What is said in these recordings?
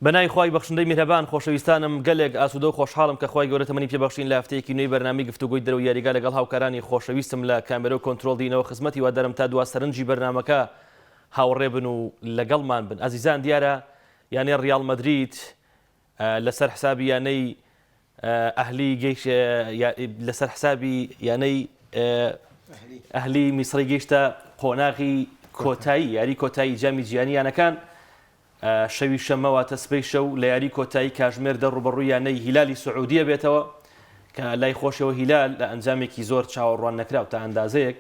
بەناوی خوای بەخشندەی میهرەبان خۆشەویستانم گەلێک ئاسوودە و خۆشحاڵم کە خوای گەورە تەمەنی پێبەخشین لە هەفتەیەکی نوێی بەرنامەی گفتوگۆی دەرەوەی یاریگا لەگەڵ هاوکارانی خۆشەویستم لە کامێرە و کۆنترۆڵ دینەوە خزمەتی هیوادارم تا دوا سەرنجی بەرنامەکە هاوڕێ بن و لەگەڵمان بن ئازیزان دیارە یانەی ڕیاڵ مەدرید لەسەر حسابی یانەی ئەهلی گەیش لەسەر حسابی یانەی ئەهلی میسری گەیشتە قۆناغی کۆتایی یاری کۆتایی جامی جیهانی یانەکان شەوی شەممە واتە سبەی شەو لە یاری کۆتایی کاژمێر دە ڕوبەڕووی یانەی هیلالی سعودیە بێتەوە کە لای خۆشەوە هیلال لە ئەنجامێکی زۆر چاوەڕوان نەکراو تا ئەندازەیەک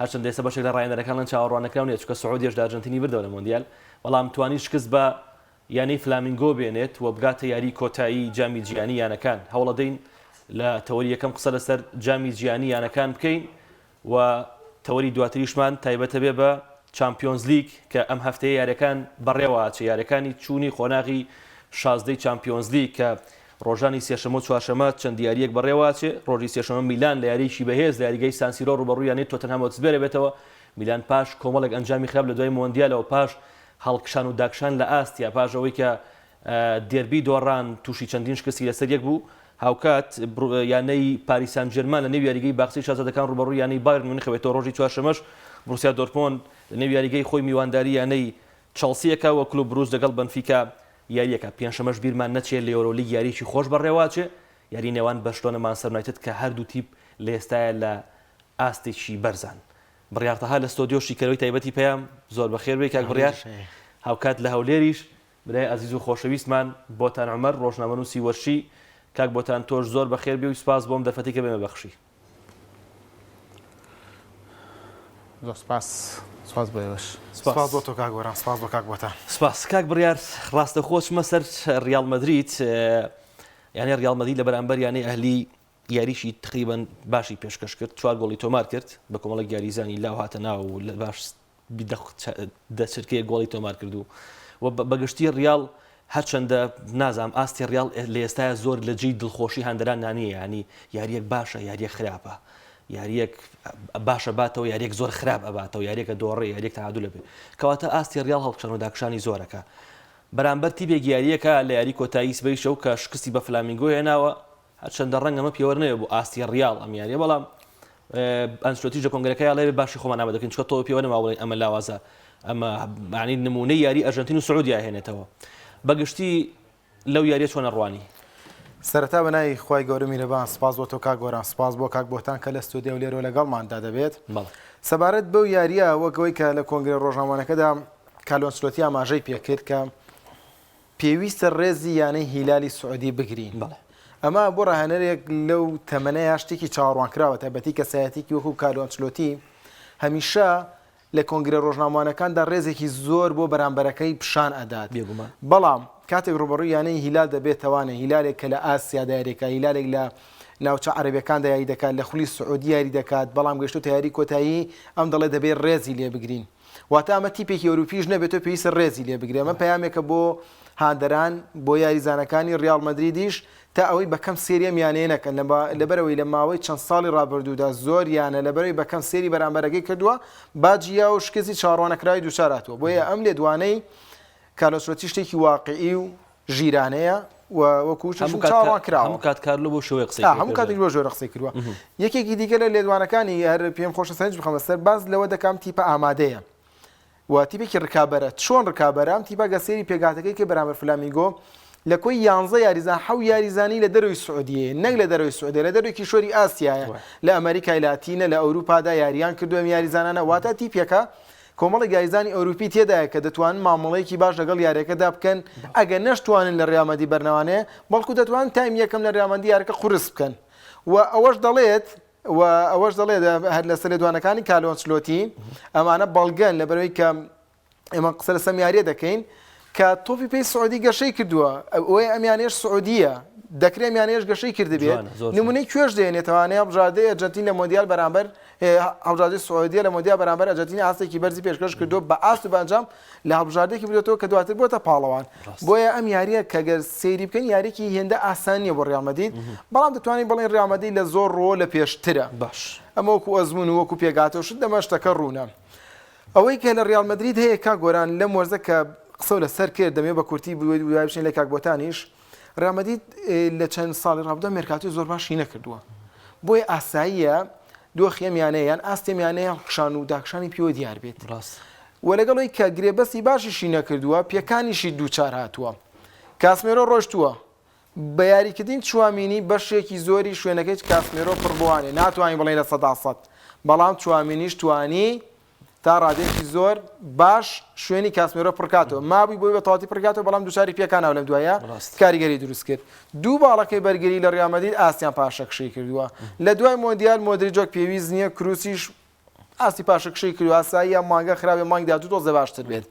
هەرچەندە ئێستا بەشێک لە ڕاهێنەرەکان ڵێن چاوەڕوان نەکراو نیە چونکە سعودیەش لە ئەرجەنتینی بردەوە لە مۆندیال بەڵام توانی شکست بە یانەی فلامینگۆ بێنێت و بگاتە یاری کۆتایی جامی جیهانی یانەکان. هەوڵەدەین لە تەوەری یەکەم قسە لەسەر جامی جیهانی یانەکان بکەین و تەوەری دواتریشمان تایبەتە بێ بە چامپیۆنزلیگ کە ئەم هەفتەیە یاریەکان بەڕێوە ئەچێ یاریەکانی چوونی قۆناغی شازدەی چامپیۆنزلیگ کە ڕۆژانی سێشەمە و چوارشەمە چەند یاریەک بەڕێوە ئەچێ ڕۆژی سێشەمە میلان لە یاریی بەهێز لە یاریگای سانسیرۆ ڕوبەڕووی یانەی تۆتنهام هۆتسبێر بێتەوە میلان پاش کۆمەڵێک ئەنجامی خراپ لە دوای مۆندیالەوە پاش هەڵکشان و داکشان لە ئاستیا پاش ئەوەی کە دێربی دۆڕان تووشی چەندین شکستی لەسەر یەک بوو، هاوکات یانەی پاریس سان جێرمان لە نێو یاریگەی باخچەی شازادەکان ڕووبەڕووی یانەی بایرن میونخ بێتەوە، ڕۆژی چوارشەمەش بروسیا دۆرتمۆند لە نێو یاریگەی خۆی میوانداری یانەی چڵسی ئەکا و کلوب بروج لەگەڵ بەنفیکا یارییەکە. پێنجشەمەش بیرمان نەچێ لە یۆرۆلیگ یارییەکی خۆش بەڕێوەئەچێ، یاری نێوان بەرشلۆنە مانچستەر یونایتد کە هەردوو تیپ لە ئێستایا لە ئاستێکی بەرزان. بڕیار تەها لە ستۆدیۆ شیکەرەوەی تایبەتی پەیام، زۆر بەخێر بێی کاک بڕیار. هاوکات لە هەولێریش برای ئازیز و خۆشەویستمان بۆتان عومەر ڕۆژنامەنووسی وەرشی، کاک بۆتان تۆش زۆر بەخێر بێی و سپاس بۆ ئەم دەرفەتەی کە بەئێمە بەخشی. زۆر سپاس. سپاس بۆ ئێوەش. سپاس بۆ تۆ کاک گۆران، سپاس بۆ کاک بۆتان. سپاس کاک بڕیار. ڕاستەوخۆ چمە سەر ڕیاڵ مەدرید. یانەی ڕیاڵ مەدرید لە بەرامبەر یانەی ئەهلی یاریی تقریبەن باشی پێشکەش کرد، چوار گۆڵی تۆمار کرد، بە کۆمەڵێک یاریزانی لاو هاتە ناو و لە باش دە چرکەیەک گۆڵی تۆمار کرد و و بەگشتی ڕیاڵ هەرچەندە نازانم ئاستی ڕیاڵ لە ئێستایا زۆر لە جێی دڵخۆشی هاندەران نانیە یانی یاریەک باشە یاریەک خراپە یاریەک باشە باتەوە یاریەک زۆر خراپ ئەباتەوە یاریەکە دۆڕێ یاریەک تعادل بێ کەواتە ئاستی ڕیاڵ هەڵکشان و داکشانی زۆرەکە بەرامبەر تیپێک یاریەکە لە یاری کۆتایی سبەی شەو کە شکستی بە فلامینگۆ هێناوە هەرچەندە ڕەنگە ئەمە پێوەر نەبێت بۆ ئاستی ڕیاڵ ئەم یاریە بەڵام ئەنچلۆتیش لە کۆنگرەکەی ئەڵێ باشی خۆمان ئامادە دەکەین چونکە تۆ پێوە نەما بڵێین ئەمە لاوازە ئەمە معنی نمونەی یاری ئەرژەنتین و سعودیا هێنێتەوە بەگشتی لەو یاریە چۆنە ڕوانی؟ سەرەتا بە ناوی خوای گەورە میرەبان سپاس بۆ تۆ کاک گۆران سپاس بۆ کاک بۆتان کە لە ستۆدیۆ لێرەوە لەگەڵماندا دەبێت سەبارەت بەو یاریە وەک ئەوەی کە لە کۆنگرە ڕۆژنامەوانەکەدا کارلۆ ئەنچلۆتی ئاماژەی پێکرد کە پێویستە ڕێزی یانەی هیلالی سعودی بگرین. بەڵێ. ئەمە بۆ ڕاهێنەرێک لەو تەمەنەیا شتێکی چاوەڕوانکراوە، تایبەتی کەسایەتیەکی وەکو کارلۆ ئەنچلۆتی هەمیشە لە کۆنگرە ڕۆژنامەوانەکاندا ڕێزێکی زۆر بۆ بەرامبەرەکەی پیشان ئەدات. بێگومان. بەڵام کاتێک ڕووبەڕووی یانەی هیلال دەبێتەوانێ، هیلالێک کە لە ئاسیادا یاری دەکات، هیلالێک لە ناوچە عەرەبیەکاندا یاری دەکات، لە خولی سعودی یاری دەکات، بەڵام گەیشتۆتە یاری کۆتایی، ئەم دەڵێ دەبێ ڕێزی لێ بگرین. واتە ئەمە تیپێکی ئەوروپیش نەبێت تۆ پێویستە ڕێزی لێ بگرێ ئەمە پەیامێکە بۆ هاندەران بۆ یاریزانەکانی ڕیاڵ مەدریدیش تا ئەوەی بەکەم سێری ئەم یانەیە نەکەن لەبەرەوەی لە ماوەی چەند ساڵی ڕابردوودا زۆر یانە لەبەرەوەی بەکەم سێری بەرامبەرەکەی کردووە باجی یا و شکستی چاوەڕواننەکراوی دووچار هاتووە بۆیە ئەم لێدوانەی کارلۆ ئەنچلۆتی شتێکی واقعی و ژیرانەیە و وەکو وتیشم چاوەڕوان کراوە. هەموو کات کارلۆ بەو شێوەیە قسەی کردووە. هەموو کاتێک بەو جۆرە قسەی کردووە. یەکێکی دیکە لە لێدوانەکانی هەر پێم خۆشە سەرنج بخەمە سەر باس لەوە دەکا ئەم تیپە ئامادەیە و تیپێکی ڕکابەرە چۆن ڕکابەرە ئەم تیپە گە سەیری پێکهاتەکەی کە بەرامبەر فلامیگۆ لە کۆی یانزە یاریزان حەو یاریزانی لە دەرەوەی سعودیەیە نەک لە دەرەوەی سعودیە لە دەرەوەی کیشوەری ئاسیایە لە ئەمریکای لاتینە لە ئەوروپادا یاریان کردووە ئەم یاریزانانە واتە تیپێکە کۆمەڵێک یاریزانی ئەوروپی تێدایە کە دەتوانن مامەڵەیەکی باش لەگەڵ یاریەکەدا بکەن، ئەگەر نەشتوانن لە ریال مەدرید بەرنەوانێ، بەڵکو دەتوانن تایمی یەکەم لە ریال مەدرید یاریەکە قورس بکەن و ئەوەش دەڵێت و ئەوەش دەڵێت هەر لەسەر لێدوانەکانی کارلۆ ئەنچلۆتی ئەمانە بەڵگەن لەبەرەوەی کە ئێمە قسە لەسەر یاریە دەکەین کە تۆپی پێی سعودی گەشەی کردووە ئەوەی ئەم یانەیەش سعودیە دەکرێت ئەم یانەیەش گەشەی کردبێت نمونەی کوێش دێنێتەوانەیە هەڵبژاردەی ئەرجەنتین لە مۆندیال بەرامبەر هەڵبژاردەی سعودیە لە مۆندیال بەرامبەر ئەرجەنتین ئاستێکی بەرزی پێشکەش کردووە بە ئاست و بە ئەنجام لە هەڵبژاردەیەکی بردوێتەوە کە دواتر بۆتە پاڵەوان بۆیە ئەم یاریە کە گەر سەیری بکەین یاریکی هێندە ئاسان نییە بۆ ڕیال مەدرید بەڵام دەتوانین بڵێن ڕیال مەدرید لە زۆر ڕووە لە پێشترە باش ئەمە وەکو ئەزموون و وەکو پێکهاتە و شت دەمە شتەکە ڕوونە. ئەوەی کە لە ریال مەدرید هەیە کاک گۆران لەم وەرزە کە قسەو لەسەر کرد دەمەوێت بە کورتی دوای بچین لە کاک بۆتانیش ریال مەدرید لە چەند ساڵی ڕابردوودا مێرکاتۆی زۆر باشی نەکردووە بۆیە ئاساییە دۆخی ئەم یانەیە یان ئاستی ئەم یانەیە هەڵکشان و داکشانی پێوە دیار بێت ڕاست. و لەگەڵ ئەوەی کە گرێبەستی باشیشی نەکردووە پێکانیشی دووچار هاتووە کاسمێرۆ ڕۆشتووە بە یاریکردنی چوامینی بەشێکی زۆری شوێنەکەی کاسمێرۆ پڕبووانێ ناتوانین بڵێین 100% بەڵام چوامینیش توانی تا ڕادەیەکی زۆر باش شوێنی کاسمێرۆ پڕکاتەوە مابووی بۆی بە تەواتی پڕکاتەوە بەڵام دووچاری پێکاناو لەم دوایە کاریگەری دروست کرد دوو باڵەکەی بەرگری لە ڕیال مەدرید ئاستیان پاشەکشەی کردووە لە دوای مۆندیال مۆدریچ وەک پێویست نییە کروسیش ئاستی پاشەکشەی کردووە ئاساییە مانگە خراپێ مانگ داهاتوو تۆزێ باشتر بێت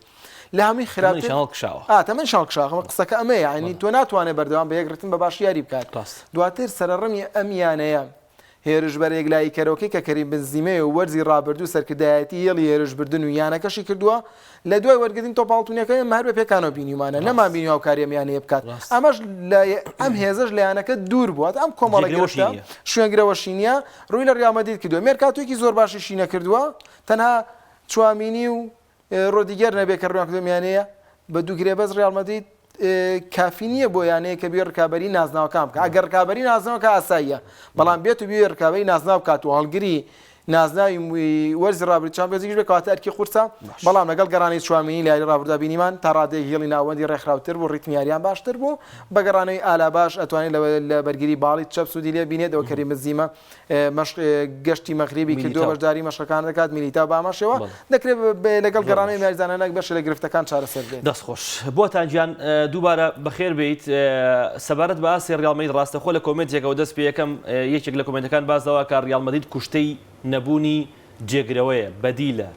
لە هەمووی خراپتر کشاوە تەمەن شاڵ کشاوە قسەکە ئەمەیە یعنی تۆ ناتوانێت بەردەوام بە یەک ڕتم بە باشی یاری بکات دواتر سەرەڕمی ئەم یانەیە هێرشبەرە یەکلاییکەرەوەکەی کە کەریم بنزیمەیە و وەرزی رابردوو سەرکردایەتی هێڵی هێرشبردن و یانەکەشی کردووە، لە دوای وەرگرتنی تۆپە ئاڵتونییەکە ئێمە هەر بە پێکانەوە بینیومانە، نەمانبینی هاوکاری ئەم یانەیە بکات، ئەمەش لە ئەم هێزەش لە یانەکە دوور بووە، ئەم کۆمەڵە گرفتە شوێنگرەوەشی نییە، رووی لە ریال مەدرید کردووە، مێرکاتۆیەکی زۆر باشیشی نەکردووە، تەنها چوامینی و رۆدیگەر نەبێت کە روویان کردووە یانەیە بە دوو گرێبەست ریال مەدرید کافی نییە بۆ یانەیە کە بێ رکابەری نازناوەکان بکە ئەگەر رکابەری نازناوەکە ئاساییە بەڵام بێت و بێ رکابەری نازناو بکات و هەڵگری نازناوی وەرزی رابردوو چامپیۆنزلیگیش بێت کەواتە ئەرکی قورسە بەڵام لەگەڵ گەڕانی چوامینی لە یاری رابردوودا بینیمان تا ڕادەیەک هێڵی ناوەندی ڕێکخراوتر بوو ڕیتمی یاریان باشتر بوو بە گەڕانەوەی ئالاباش ئەتوانێت لە بەرگری باڵی چەپ سوودی لێ بینێت ئەوە کەریم بنزیمە مەشق گەشتی مەغریبی کردووە بەشداری مەشقەکان دەکات میلیتاو بە هەمان شێوە دەکرێت لەگەڵ گەڕانەوەی یاریزانانە بەشێ لە گرفتەکان چارەسەر بێت. دەست خۆش بۆتان گیان دووبارە بەخێر بێیت سەبارەت بە ئاستی ڕیاڵ مەدرید ڕاستەخۆ لە کۆمێنتێکەوە دەست پێ یەکەم یەکێک لە کۆمێنتەکان باس لەوە کە ڕیاڵ مەدرید کوشتەی نەبوونی جێگرەوەیە بەدیلە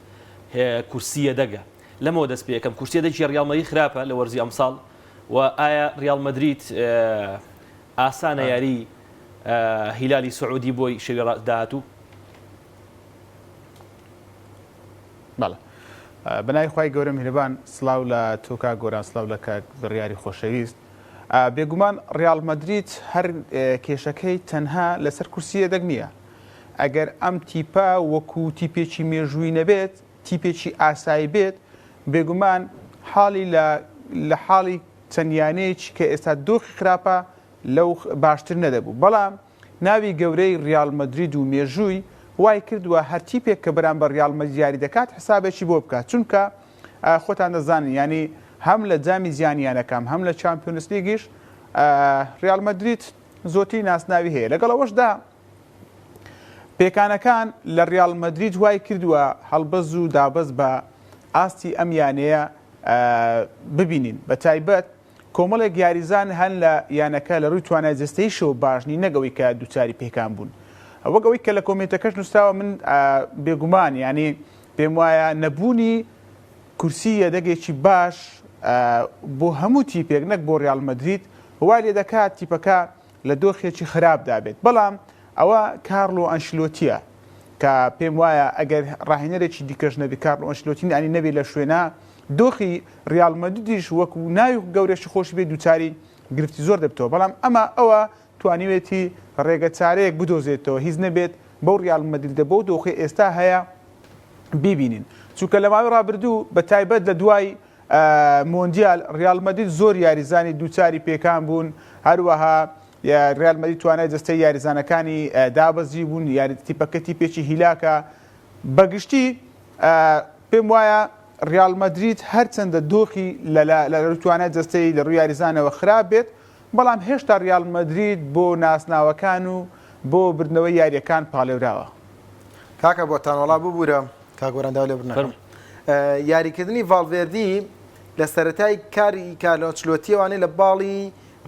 کورسی یەدەگە لەمەوە دەست پێ یەکەم کورسی یەدەکی ڕیاڵ مەدرید خراپە لە وەرزی ئەمساڵ و ئایا ڕیاڵ مەدرید ئاسانە یاری هیلالی سعودی بۆی شەوی داهاتوو؟ بەڵێ بەناوی خوای گەورە میهرەبان سڵاو لە تۆ کاک گۆران سڵاو لە کاک بڕیاری خۆشەویست بێگومان ڕیاڵ مەدرید هەر کێشەکەی تەنها لەسەر کورسی یەدەگ نییە ئەگەر ئەم تیپە وەکو تیپێکی مێژووی نەبێت تیپێکی ئاسایی بێت بێگومان حاڵی لە لە حاڵی چەند یانەیەکی کە ئێستا دۆخی خراپە لەو باشتر نەدەبوو، بەڵام ناوی گەورەی ریال مەدرید و مێژووی وای کردووە هەر تیپێک کە بەرامبەر ریال مەدرید یاری دەکات حسابێکی بۆ بکات، چونکە خۆتان دەزانن یانی هەم لە جامی جیهانی یانەکان هەم لە چامپیۆنسلیگیش ریال مەدرید زۆرترین ناسناوی هەیە، لەگەڵ ئەوەشدا پێکانەکان لە ریال مەدرید وای کردووە هەڵبەز و دابەز بە ئاستی ئەم یانەیە ببینین بە تایبەت کۆمەڵێک یاریزان هەن لە یانەکە لە رووی توانای جەستەییشەوە باش نین نەک ئەوەی کە دووچاری پێکان بوون. وەک ئەوەی کە لە کۆمێنتەکەش نووسراوە من بێگومان یانی پێم وایە نەبوونی کورسی یەدەگێکی باش بۆ هەموو تیپێک نەک بۆ ریال مەدرید وای لێدەکات تیپەکە لە دۆخێکی خراپدا بێت بەڵام ئەوە کارلۆ ئەنشلۆتیە کە پێم وایە ئەگەر ڕاهێنەرێکی دیکەش نەبی کارلۆ ئەنشلۆتی ینی نەبێ لە شوێنە دۆخی ڕیال مەدریدیش وەکو ناوی گەورەشی خۆشی بێ دووچاری گرفتی زۆر دەبتەوە بەڵام ئەمە ئەوە توانیوێتی ڕێگە چارەیەک بدۆزێتەوە هیچ نەبێت بەو ڕیال مەدریدە بەو دۆخی ئێستا هەیە بیبینین چونکە لە ماوەی ڕابردوو بە تایبەت لە دوای مۆندیال ڕیال مەدرید زۆر یاریزانی دووچاری پێکان بوون هەروەها ریال مەدرید توانای جەستەی یاریزانەکانی دابەزی بوون یاری تیپەکە تیپێکی هیلاکە بەگشتی پێم وایە ریال مەدرید هەرچەندە دۆخی لە رووی توانای جەستەی لە رووی یاریزانەوە خراپ بێت بەڵام هێشتا ریال مەدرید بۆ ناسناوەکان و بۆ بردنەوەی یاریەکان پاڵێوراوە. کاکە بۆتان وەڵا ببورە کاک گۆران داوای لێبوردن ئەکەم یاریکردنی ڤاڵڤێردی لە سەرەتای کاری کارلۆ ئەنچلۆتیەوانێ لە باڵی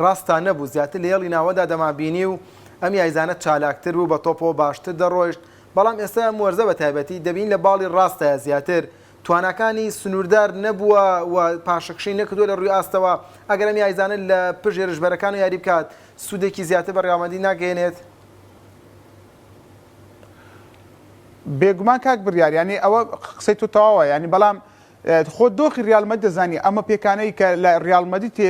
ڕاستا نەبوو زیاتر لە هێڵی ناوەندا دەمانبینی و ئەم یاریزانە چالاکتر بوو بە تۆپەوە باشتر دەڕۆیشت بەڵام ئێستا ئەم وەرزە بە تایبەتی دەبین لە باڵی ڕاستایە زیاتر تواناکانی سنووردار نەبووە و پاشەکشەی نەکردووە لە ڕووی ئاستەوە ئەگەر ئەم یاریزانە لە پشت هێرشبەرەکان یاری بکات سوودێکی زیاتر بە ڕیاڵ مەدرید ناگەیەنێت؟ بێگومان کاک بڕیار یانی ئەوە قسەی تۆ تەواوە یانی بەڵام خۆ دۆخی ریال مەدرید دەزانی ئەمە پێکانەی کە لە ریال مەدرید تێ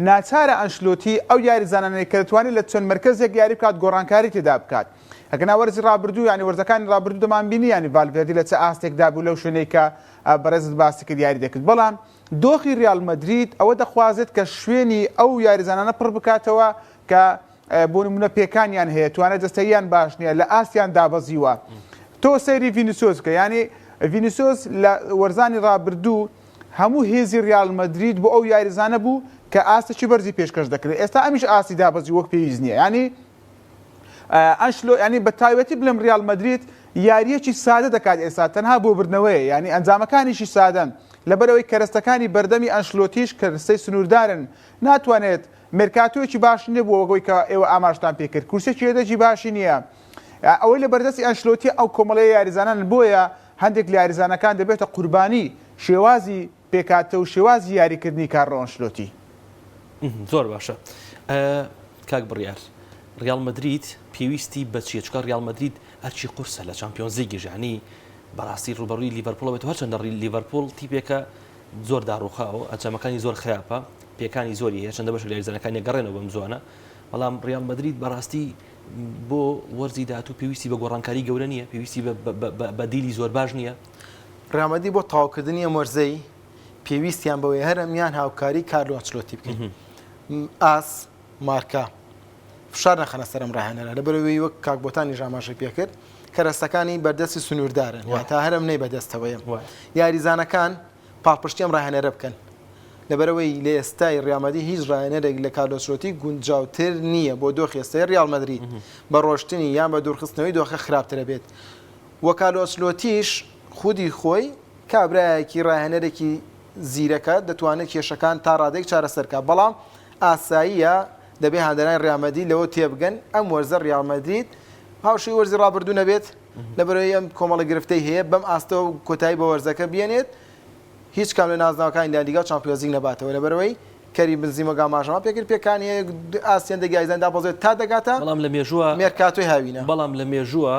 ناچارە ئەنشلۆتی ئەو یاریزانانەی کە دەتوانێت لە چەند مەرکەزێک یاری بکات گۆڕانکاری تێدا بکات ئەگەنا وەرزی ڕابردوو یانی وەرزەکانی ڕابردوو دەمانبینی یانی ڤالڤێردی لە چ ئاستێکدا بوو لەو شوێنەی کە بەڕێزت باسی کرد یاری دەکرد بەڵام دۆخی ریال مەدرید ئەوە دەخوازێت کە شوێنی ئەو یاریزانانە پڕ بکاتەوە کە بۆ نمونە پێکانیان هەیە، توانای جەستەییان باش نییە، لە ئاستیان دابەزیوە. تۆ سەیری ڤینیسیۆس بکە، یانی ڤینیسیۆس لە وەرزانی رابردوو هەموو هێزی ریال مەدرید بۆ ئەو یاریزانە بوو کە ئاستێکی بەرزی پێشکەش دەکرد، ئێستا ئەمیش ئاستی دابەزی وەک پێویست نییە. یانی ئەنشلۆ یانی بە تایبەتی بڵێم ریال مەدرید یارییەکی سادە دەکات ئێستا تەنها بۆ بردنەوەیە، یانی ئەنجامەکانیشی سادەن، لەبەرئەوەی کەرەستەکانی بەردەمی ئەنشلۆتیش کەرەستەی سنووردارن، ناتوانێت مێرکاتۆیەکی باشی نەبووە وەک ئەوەی کە ئێوە ئاماژەتان پێکرد، کورسیەکی یەدەگی باشی نییە، ئەوەی لە بەردەستی ئەنشلۆتیە ئەو کۆمەڵەیە یاریزانانن، بۆیە هەندێک لە یاریزانەکان دەبێتە قوربانی شێوازی پێکهاتە و شێوازی یاریکردنی کارلۆ ئەنشلۆتی. زۆر باشە کاک بڕیار، ریاڵ مەدرید پێویستی بە چیە؟ چونکە ریاڵ مەدرید ئەرکی قورسە لە چامپیۆنزلیگیش، یانی بەڕاستی رووبەڕووی لیڤەرپوڵ ئەبێتەوە، هەرچەندە لیڤەرپوڵ تیپێکە زۆر داڕووخاوە، ئەنجامەکانی زۆر خراپە، پێکانی زۆری هەیە، چەندە بەشێک لە یاریزانەکانی ئەگەڕێنەوە بەم زووانە، بەڵام ریاڵ مەدرید بەڕاستی بۆ وەرزی داهاتوو پێویستی بە گۆڕانکاری گەورە نییە، پێویستی بە بەدیلی زۆر باش نییە. ریاڵ مەدرید بۆ تەواوکردنی ئەم وەرزەی پێویستیان بەوەیە هەر ئەمیان هاوکاری کارلۆ ئەنچلۆتی بکەین، ئاس، مارکا، فشار نەخەنە سەر ئەم راهێنەرە، لەبەرئەوەی وەک کاک بۆتانیش ئاماژەی پێکرد کەرەستەکانی بەردەستی سنووردارن، واتە هەر ئەمنەی بەدەستەوەیە. یاریزانەکان پاڵپشتی ئەم راهێنەرە بکەن، لەبەرئەوەی لە ئێستای ریال مەدرید هیچ راهێنەرێک لە کارلۆ ئەنچلۆتی گونجاوتر نییە بۆ دۆخی ئێستای ریال مەدرید، بە رۆشتنی یان بە دوورخستنەوەی دۆخەکە خراپترە بێت و کارلۆ ئەنچلۆتیش خودی خۆی کابرایەکی راهێنەرێکی زیرەکە دەتوانێت کێشەکان تا رادەیەک چارەسەر بکات، بەڵام ئاساییە دەبێ هاندەرانی ریال مەدرید لەوە تێبگەن ئەم وەرزە ریال مەدرید هاوشێوەی وەرزی رابردوو نەبێت، لەبەرئەوەی ئەم کۆمەڵە گرفتەی هەیە بەم ئاستەوە کۆتایی بە وەرزەکە بێنێت هیچ کام لە نازناوەکانی لالیگا و چامپیۆنزلیگ نەباتەوە لەبەرئەوەی کەریم بنزیمە ئاماژەمان پێکرد پێکانی هەیە ئاستی هەندێک یاریزان دابەزێت تا دەگاتە بەڵام لە مێژووە مێرکاتۆی هاوینە. بەڵام لە مێژووە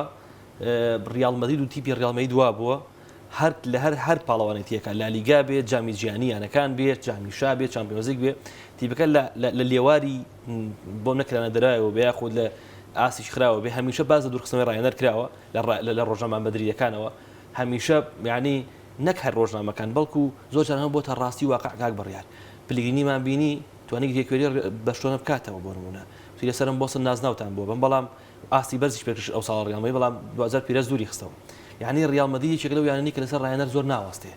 ریال مەدرید و تیپی ریال مەدرید وابووە هەر لە هەر هەر پاڵەوانێتییەکە لالیگا بێ جامی جیهانی یانەکان بێ جامی شا بێ چامپیۆنزلیگ بێ تیپەکە لە لە لێواری بۆ نەکرانە دەرایەوە بێ یاخود لە ئاستیش خراوە بێ هەمیشە باس لە دوورخستنەوەی ڕاهێنەر کراوە لە لە ڕۆژنامە مەدریدەکانەوە هەمیشە یعنی نەک هەر ڕۆژنامەکان بەڵکو زۆر جار هەم بۆتە ڕاستی واقع کاک بڕیار پلگرینیمان بینی توانی گرێکوێری بەرشلۆنە بکاتەوە بۆ نمونە وتی لەسەرم بۆسن نازناوتان بۆ بم بەڵام ئاستی بەرزیش پێکرد ئەو ساڵە ڕیاڵ مەدرید بەڵام دواجار پیرێز دووری خستەوە یانی ڕیاڵ مەدرید یەکێکە لەو یانانەی کە لەسەر ڕاهێنەر زۆر ناوەستێ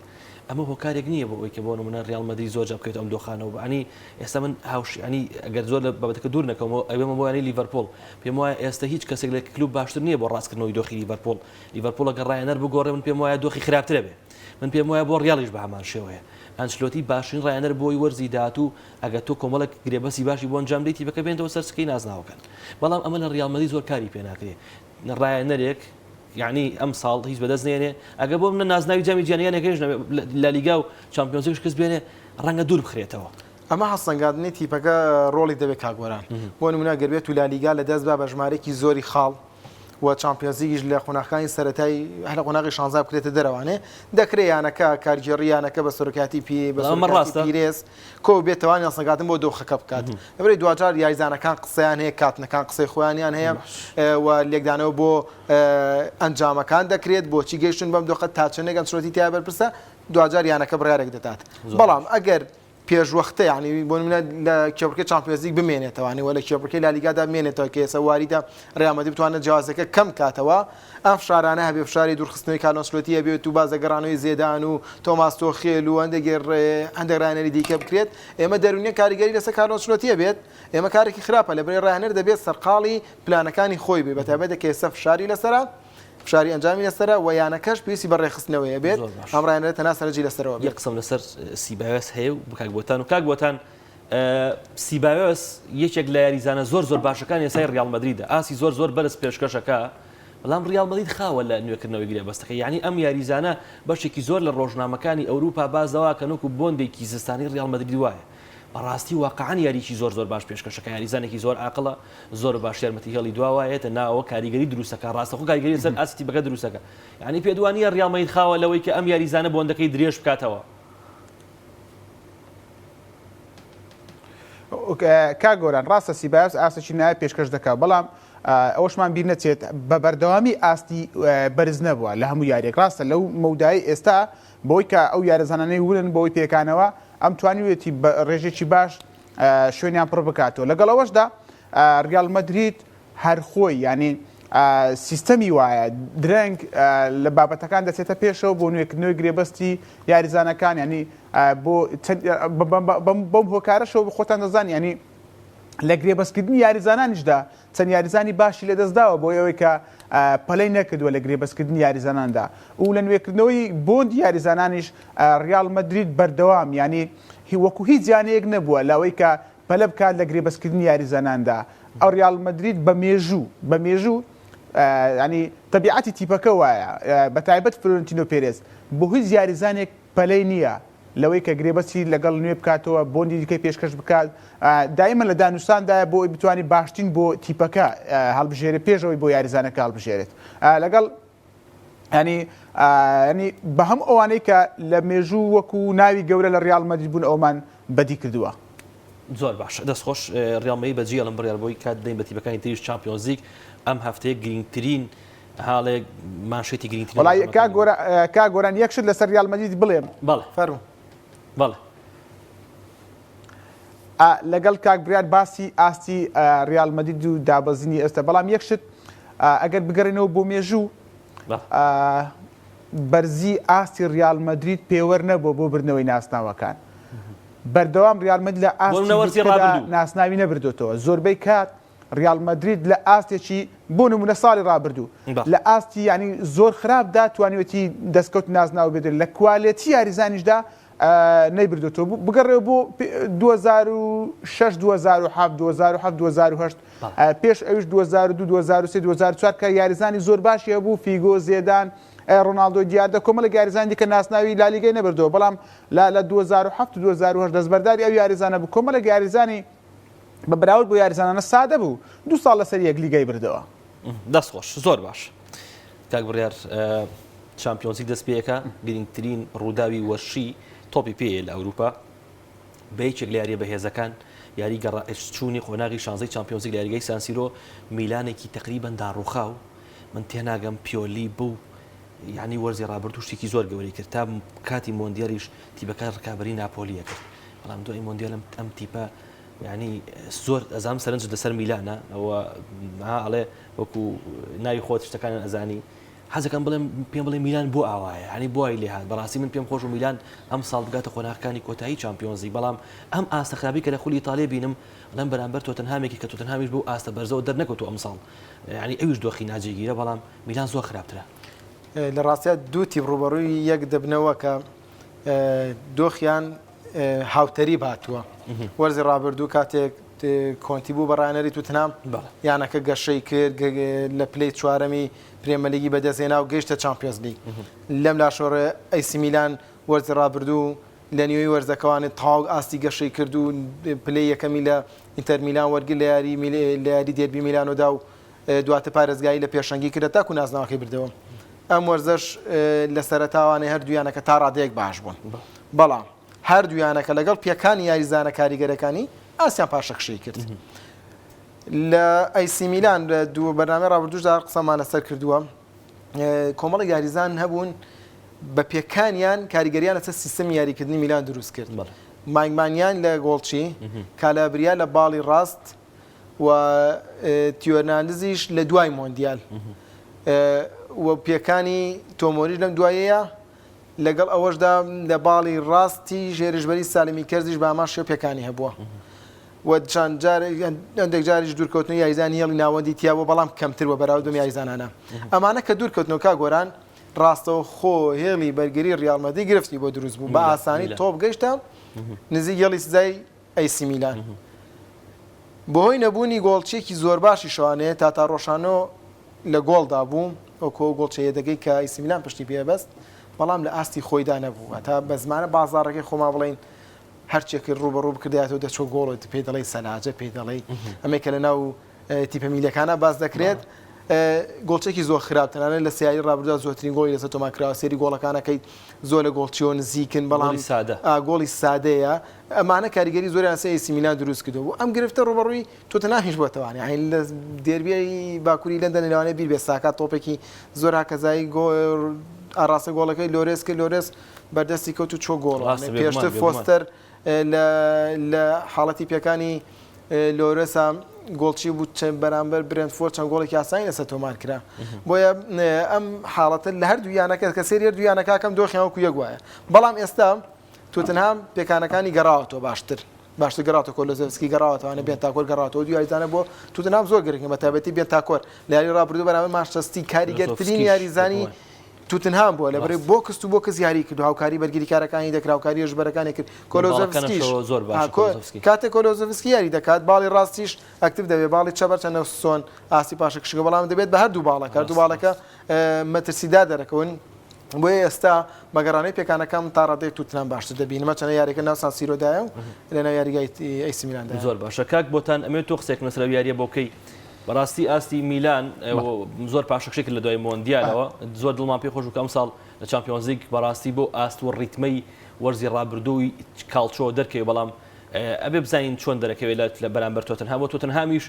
ئەمە هۆکارێک نییە بۆ ئەوەی کە بۆ نمونە ڕیاڵ مەدرید زۆر جار بکەوێتە ئەم دۆخانەوە بەعنی ئێستا من هاوش ینی ئەگەر زۆر لە بابەتەکە دوور نەکەومەوە ئەوێمە بۆ یانەی لیڤەرپوڵ پێم وایە ئێستا هیچ کەسێک لە کلوب باشتر نییە بۆ ڕاستکردنەوەی دۆخی لیڤەرپوڵ لیڤەرپوڵ ئەگەر ڕاهێنەر بگۆڕێ من پێم وایە دۆخی خراپترە بێ من پێم وایە بۆ ڕیاڵیش بە هەمان شێوەیە ئەنچلۆتی باشترین ڕاهێنەر بۆی وەرزی داهاتوو ئەگەر تۆ کۆمەڵێک گرێبەستی باشی بۆ ئەنجام دەیت تیپەکە بێنتەوە سەر سکەی نازناوەکان بەڵام ئەمە لە ڕیاڵ مەدرید زۆر کاری پێ ناکرێ ڕاهێنەرێک یعنی ئەم ساڵ هیچ بەدەست نێنێ ئەگەر بۆ منە نازناوی جامی جیهانی یانەکەیش نەبێ لالیگا و چامپیۆنزلیگ شکست بێنێ ڕەنگە دوور بخرێتەوە. ئەمە هەڵسەنگاندنی تیپەکە ڕۆڵی دەبێت کاک گۆران بۆ نمونە گەر بێت و لالیگا لە دەست با بە ژمارەیەکی زۆری خاڵ و چامپیۆنزلیگیش لە قۆناغەکانی سەرەتای هەر لە قۆناغی شانزا بکرێتە دەرەوانێ دەکرێ یانەکە کارگێڕی یانەکە بە سەرۆکایەتی پی بە بەڵام ئەمە سەرۆکایەتی ڕاستە؟ پیرێز کۆ بێتەوە هەڵسەنگاندن بۆ دۆخەکە بکات لەبەرئەوەی دواجار یاریزانەکان قسەیان هەیە کاتنەکان قسەی خۆیانیان هەیە و لێکدانەوە بۆ ئەنجامەکان دەکرێت بۆچی گەیشتون بەم دۆخە تا چەندێک ئەنچلۆتی تیا بەرپرسە دواجار یانەکە بڕیارێک دەدات بەڵام ئەگەر پێشوەختە یانی بۆ نمونە لە کێبڕکێ چامپیۆنزلیگ بمێنێتەوە یانی وە لە کێبڕکێ لالیگادا بمێنێتەوە کە ئێستا واریدە ریال مەدرید بتوانێت جیاوازەکە کەم کاتەوە ئەم فشارانە هەبێ فشاری دوورخستنەوەی کارلۆ ئەنچلۆتی هەبێت و باز لە گەڕانەوەی زێدان و تۆماس تۆخێل و هەندێک هەندێک راهێنەری دیکە بکرێت ئێمە دەروونیە کاریگەری لەسەر کارلۆ ئەنچلۆتی هەبێت ئێمە کارێکی خراپە لەبەرئەوەی راهێنەر دەبێت سەرقاڵی پلانەکانی خۆی بێ بەتایبەت کە ئێستا فشاری لەسەرە فشاری ئەنجامی لەسەرە و یانەکەش پێویستی بە ڕێکخستنەوەیە بێت زۆر باش. ئەم ڕاهێنەرە تەنها سەرنجی لەسەرەوە یەک بێت. قسەم لەسەر سیبایۆس هەیە و کاک بۆتان و کاک بۆتان سیبایۆس یەکێک لە یاریزانە زۆر زۆر باشەکانی ئێستای ڕیاڵ مەدریدە ئاستی زۆر زۆر بەرز پێشکەشەکە بەڵام ڕیاڵ مەدرید خاوە لە نوێکردنەوەی گرێبەستەکە یعنی ئەم یاریزانە بەشێکی زۆر لە ڕۆژنامەکانی ئەوروپا باس لەوە کەن وەکو بۆندێکی زستانی ڕیاڵ مەدرید وایە بەڕاستی واقعا یاریی زۆر زۆر باش پێشکەشەکە یاریزانێکی زۆر عاقڵە زۆر باش یارمەتی هێڵی دواوە یەتە ناوەوە کاریگەری دروست دەکات ڕاستەخۆ کاریگەری لەسەر ئاستی تیپەکە دروست دەکات یانی پێت وا نییە ڕیاڵ مەدرید خاوە لەوەی کە ئەم یاریزانە بۆندەکەی درێژ بکاتەوە؟ کاک گۆران ڕاستە سیبایۆس ئاستێکی نایاب پێشکەش دەکات بەڵام ئەوەشمان بیر نەچێت بە بەردەوامی ئاستی بەرز نەبووە لە هەموو یاریەک ڕاستە لەو مەودای ئێستا بەوەی کە ئەو یارزانانەی ورن بەوەی پێکانەوە. ئەم توانیوێتی بە ڕێژێکی باش شوێنیان پڕ بکاتەوە لەگەڵ ئەوەشدا ریال مەدرید هەر خۆی یانی سیستەمی وایە درەنگ لە بابەتەکان دەچێتە پێشەوە بۆ نوێکردنەوەی گرێبەستی یاریزانەکان ینی بۆ بەم هۆکارەشەوە خۆتان دەزان ینی لە گرێبەستکردنی یاریزانانیشدا چەند یاریزانی باشی لەدەستداوە بۆ ئەوەی کە پەلەی نەکردووە لە گرێبەستکردنی یاریزاناندا و لە نوێکردنەوەی بۆندی یاریزانانیش ریال مەدرید بەردەوام ینی وەکو هیچ یانەیەک نەبووە لەوەی کە پەلە بکات لە گرێبەستکردنی یاریزاناندا. ئەو ریال مەدرید بە مێژوو بە مێژوو ینی تەبیعەتی تیپەکە وایە بە تایبەت فلۆرنتینۆ پێرێز بۆ هیچ یاریزانێک پەلەی نییە لەوەی کە گرێبەستی لەگەڵ نوێ بکاتەوە بۆندی دیکەی پێشکەش بکات دایمە لە دانوستاندایە بۆ ئەوەی بتوانێت باشترین بۆ تیپەکە هەڵبژێرێت پێش ئەوەی بۆ یاریزانەکە هەڵبژێرێت لەگەڵ ینی ینی بە هەموو ئەوانەی کە لە مێژوو وەکو ناوی گەورە لە ریال مەدرید بوون ئەومان بەدی کردووە. زۆر باشە دەست خۆش ریال مەدرید بەجێ ئەڵم بڕیار بۆی کات بدەین بە تیپەکانی تریش چامپیۆنزلیگ ئەم هەفتەیە گرنگترین هاڵێک مانشێتی گرنگترین وەڵای کاک گۆران کاک گۆران یەک شت لەسەر ریال مەدرید بڵێم. بەڵێ فەرموو. بەڵێ. لەگەڵ کاک بریار باسی ئاستی ریال مەدرید و دابەزینی ئێستا بەڵام یەک شت ئەگەر بگەڕێنەوە بۆ مێژوو بەرزی ئاستی ریال مەدرید پێوەر نەبووە بۆ بردنەوەی ناسناوەکان بەردەوام ریال مەدرید لە ئاستی ناسناوی نەبردوتەوە زۆربەی کات ریال مەدرید لە ئاستێکی بۆ نمونە ساڵی رابردوو لە ئاستی ینی زۆر خراپدا توانیوەتی دەستکەوت نازناو بدرێت لە کوالێتی یاریزانیشدا نەیبردۆتەوە بگەڕێەوە بۆ 2006 2007 2007 2008 پێش ئەویش 2002 2003 2004 کە یاریزانی زۆر باشی هەبوو فیگۆ زێدان ڕۆناڵدۆ دیاردە کۆمەڵێک یاریزان دیکە ناسناوی لالیگای نەبردەوە بەڵام لە لە 2007 2008 دەستبەرداری ئەو یاریزانە بوو کۆمەڵێک یاریزانی بە بەراورد بۆ یاریزانانە سادە بوو دوو ساڵ لەسەر یەک لیگای بردەوە. دەست خۆش زۆر باش کاک بڕیار چامپیۆنزلیگ دەست پێەکە گرنگترین ڕووداوی وەرشی تۆپی پێیە لە ئەوروپا بە یەکێک لە یاریە بەهێزەکان یاری گەڕچوونی قۆناغی شانزەی چامپیۆنزلیگ لە یاریگای سانسیرۆ میلانێکی تقریبا داڕوخاو من تێناگەم پیۆلی بوو یعنی وەرزی ڕابردوو شتێکی زۆر گەورەی کرد تا کاتی مۆندیالیش تیپەکە ڕکابی ناپۆلیە کرد بەڵام دوای مۆندیال ئەم تیپە یانی زۆر ئەزانم سەرنجت لەسەر میلانە ئەوە ها ئەڵێ وەکو ناوی خۆت شتەکانیان ئەزانی حەزەکەم بڵێم پێم بڵێ میلان بۆ ئاوایە هەنی بۆی لێ هات بەڕاستی من پێم خۆش و میلان ئەم ساڵ بگاتە قۆناغەکانی کۆتایی چامپیۆنزی بەڵام ئەم ئاستە خراپی کە لە خولی ئیتاڵیا بینم ئەڵێم بەرامبەر تۆتنهامێکی کە تۆتنهامیش بەو ئاستە بەرزەوە دەرنەکەوتووە ئەم ساڵ یعنی ئەویش دۆخی ناجێگیرە بەڵام میلان زۆر خراپترە. لە ڕاستیا دوو تیپ ڕووبەڕووی یەک دەبنەوە کە دۆخیان هاوتەریب هاتووە. وەرزی ڕابردوو کاتێک کۆنتی بوو بە ڕاهێنەری توتنهام، یانەکە گەشەی کرد، لە پلەی چوارەمی پرێمەلیگی بەدەستهێنا و گەیشتە چامپیۆنزلیگ. لەم لاشەوە ئەیسی میلان وەرزی ڕابردوو لە نیوەی وەرزەکەوانێ تەواو ئاستی گەشەی کرد و پلەی یەکەمی لە ئینتەر میلان وەرگرت لە یاری دێربی میلانۆدا و دواتر پارێزگاری لە پێشەنگی کرد تاکو نازناوەکەی بردەوە. ئەم وەرزەش لە سەرەتاوانەی هەردوو یانەکە تا ڕادەیەک باش بوون. بەڵام هەردوو یانەکە لەگەڵ پێکانی یاریزانە کاریگەرەکانی ئاسیان پاشەکشەی کرد. لە ئەیسی میلان لە دوو بەرنامەی ڕابردووشدا قسەمان لەسەر کردووە کۆمەڵێک یاریزان هەبوون بە پێکانیان کاریگەریان لەسەر سیستەمی یاریکردنی میلان دروست کرد. مایک مانیان لە گۆڵچی، کالابریا لە باڵی ڕاست، و تیۆ هێرناندزیش لە دوای مۆندیال و پێکانی تۆمۆریش لەم دوایەیە لەگەڵ ئەوەشدا لە باڵی ڕاستی هێرشبەری سالمی کەرزیش بە هەمان شێوە پێکانی هەبووە و چەند جار هەندێک جاریش دوورکەوتنەوەی یاریزانی هێڵی ناوەندی تیا بووە بەڵام کەمتر بە بەراورد بەم یاریزانانە ئەمانە کە دوورکەوتنەوە کاک گۆران ڕاستەوخۆ هێڵی بەرگری ڕیاڵ مەدرید گرفتی بۆ دروست بوو بە ئاسانی تۆپ گەیشتە نزیک هێڵی سزای ئەیسی میلان بەهۆی نەبوونی گۆڵچییەکی زۆرباشی شەوانەیە تاتا ڕۆشانۆ لە گۆڵدا بوو وەکو ئەو گۆڵچە یەدەگەی کە ئەیسی میلان پشتی پێ بەست بەڵام لە ئاستی خۆیدا نەبوو هەتا بە زمانە بازاڕەکەی خۆمان بڵێین هەرچێک کرد ڕووبەڕوو بکردایەتەوە دەچوە گۆڵ پێی دەڵێی سەلاجە پێی دەڵێی ئەمەی کە لەناو تیپە میلەکانە باس دەکرێت گۆڵچێکی زۆر خراپ تەنانەت لە سیاری ڕابردوودا زۆرترین گۆڵی لەسەر تۆمار کراوە سێری گۆڵەکانەکەی زۆر لە گۆڵچیەوە نزیکن بەڵام سادە گۆڵی سادەیە ئەمانە کاریگەری زۆریان لەسەر ئەیسی میلان دروست کردووە و ئەم گرفتە ڕووبەڕووی تۆتنهامیش بۆتەوە یانی لە دێربیی باکووری لەندەن لەوانەیە بیر بێت ساکا تۆپێکی زۆر هاکەزایی ئاڕاستە گۆڵەکەی لۆرێس کرد لۆرێس بەردەستی کەوت و چۆ گۆڵ پێشتر فۆستەر. لە لە حاڵەتی پێکانی لۆرێسا گۆڵچی بوو چەند بەرامبەر برێنتفۆرد چەند گۆڵێکی ئاسانی لەسەر تۆمار کرا بۆیە ئەم حاڵەتە لە هەردوو یانەکە کە سێری هەردوو یانەکەکەم دۆخیان وەکو یەک وایە بەڵام ئێستا توتنهام پێکانەکانی گەڕاوەتەوە باشتر باشتر گەڕاتە کۆلۆزێڤسکی گەڕاوەتەوانە بێنتاکۆر گەڕاتەوە دوو یاریزانە بۆ توتنهام زۆر گرنگە بە تایبەتی بێنتاکۆر لە یاری ڕابردوو بەرامبەر مانچستەر کاریگەرترین یاریزانی توتنهام بووە لەبەرەی box to box یاری کرد و هاوکاری بەرگریکارەکانی دەکرا هاوکاری هێرشبەرەکانی کرد کۆلۆزۆڤسکیش زۆر باش کاتێک کۆلۆزۆڤسکی یاری دەکات باڵی ڕاستیش active دەبێت باڵی چەپ هەرچەندە سۆن ئاستی پاشەکشەکە بەڵام دەبێت بە هەردوو باڵەکە هەردوو باڵەکە مەترسیدار دەرەکەون بۆیە ئێستا بەگەڕانەی پێکانەکەم تا ڕادەیەک توتنهام باشتر دەبینم چەنە یاریەکە ناو سان سیرۆدایە و لەناو یاریگای ئەیسی میلاندایە. زۆر باشە کاک بۆتان ئەمەوێت تۆ قسەیەکم لەسەر ئەو یاریە بۆ بکەی بەڕاستی ئاستی میلان زۆر پاشەکشەی کرد لە دوای مۆندیالەوە زۆر دڵمان پێ خۆش بوو کە ئەمساڵ لە چامپیۆنزلیگ بەڕاستی بۆ ئاست و ڕیتمەی وەرزی ڕابردووی کاڵچۆ دەرکەوێ بەڵام ئەبێ بزانین چۆن دەرەکەوێت لە بەرامبەر تۆتنهام بۆ تۆتنهامیش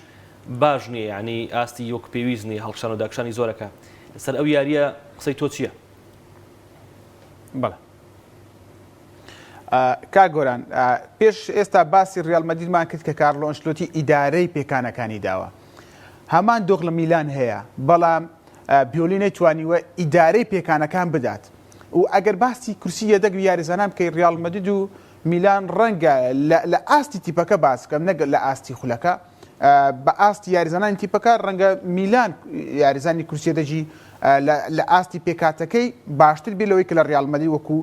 باش نییە یعنی ئاستی وەک پێویست نییە هەڵکشان و داکشانی زۆرەکە لەسەر ئەو یاریە قسەی تۆ چییە؟ بەڵێ کاک گۆران پێش ئێستا باسی ریال مەدریدمان کرد کە کارلۆ ئەنشلۆتی ئیدارەی پێکانەکانی داوە هەمان دۆخ لە میلان هەیە بەڵام بیۆلی نەیتوانیوە ئیدارەی پێکانەکان بدات و ئەگەر باسی کورسی یەدەگ و یاریزانان بکەی ریال مەدرید و میلان ڕەنگە لە ئاستی تیپەکە باس بکەم نەک لە ئاستی خولەکە بە ئاستی یاریزانانی تیپەکە ڕەنگە میلان یاریزانی کورسی یەدەگی لە ئاستی پێکهاتەکەی باشتر بێ لەوەی کە لە ریال مەدرید وەکو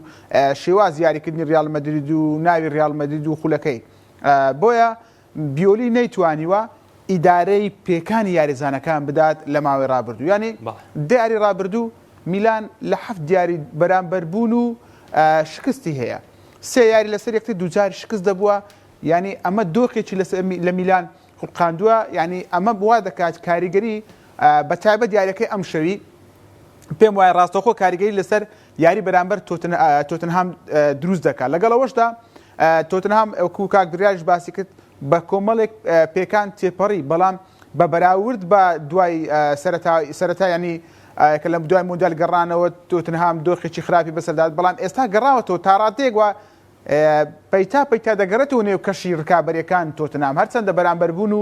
شێواز یاریکردنی ریال مەدرید و ناوی ریال مەدرید و خولەکەی بۆیە بیۆلی نەیتوانیوە ئیدارەی پێکانی یاریزانەکان بدات لە ماوەی رابردوو یانی دیاری رابردوو میلان لە هەفت دیاری بەرامبەر بوون و شکستی هەیە سێ یاری لەسەر یەکتر دووجار شکست دەبووە یانی ئەمە دۆخێکی لە میلان خوڵقاندووە، یانی ئەمە وا دەکات کاریگەری بە تایبەت یاریەکەی ئەمشەوی پێم وایە ڕاستەوخۆ کاریگەری لەسەر یاری بەرامبەر تۆتنهام دروست دەکات لەگەڵ ئەوەشدا تۆتنهام وەکو کاک بریاریش باسی کرد بە کۆمەڵێک پێکان تێپەڕی بەڵام بە بەراورد بە دوای سەرەتا سەرەتا ینی کە لە دوای مۆندیال گەڕانەوە تۆتنهام دۆخێکی خراپی بەسەردات بەڵام ئێستا گەڕاوەتەوە تاڕادەیەک وە پەیتا پەیتا دەگەڕێتەوە نێو کەشی رکابەریەکان تۆتنهام هەرچەندە بەرامبەربوون و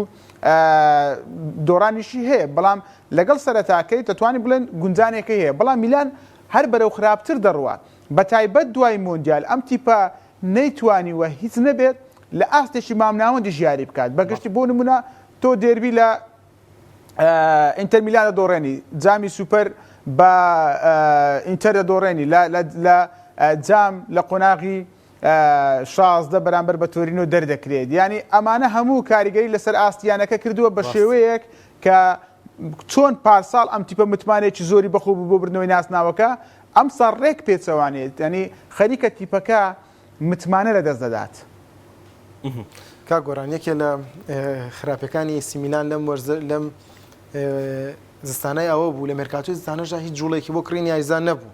دۆڕانیشی هەیە بەڵام لەگەڵ سەرەتاکەی دەتوانین بڵێن گونجانێکەی هەیە بەڵام میلان هەر بەرەو خراپتر دەڕوا بەتایبەت دوای مۆندیال ئەم تیپە نەیتوانیوە هیچ نەبێت لە ئاستێکی مامناوەندیش یاری بکات بەگشتی بۆ نمونە تۆ دێربی لە ئینتەر میلان دەدۆڕێنی جامی سوپەر بە ئینتەر دەدۆڕێنی لە جام لە قۆناغی 16 بەرامبەر بە تۆرینۆ دەردەکرێت یعنی ئەمانە هەموو کاریگەری لەسەر ئاستیانەکە کردووە بە شێوەیەک کە چۆن پارساڵ ئەم تیپە متمانێکی زۆری بەخۆ بوو بۆ بردنەوەی ناسناوەکە ئەم ساڵ ڕێک پێچەوانێت ینی خەریکە تیپەکە متمانە لەدەست دەدات. کاک گۆران یەکێ لە خراپەکانی ئەیسی میلان لەم وەرزە لەم زستانای ئەوە بوو لە مێرکاتۆی زستانەشدا هیچ جوڵێکی بۆ کڕینی یاریزان نەبوو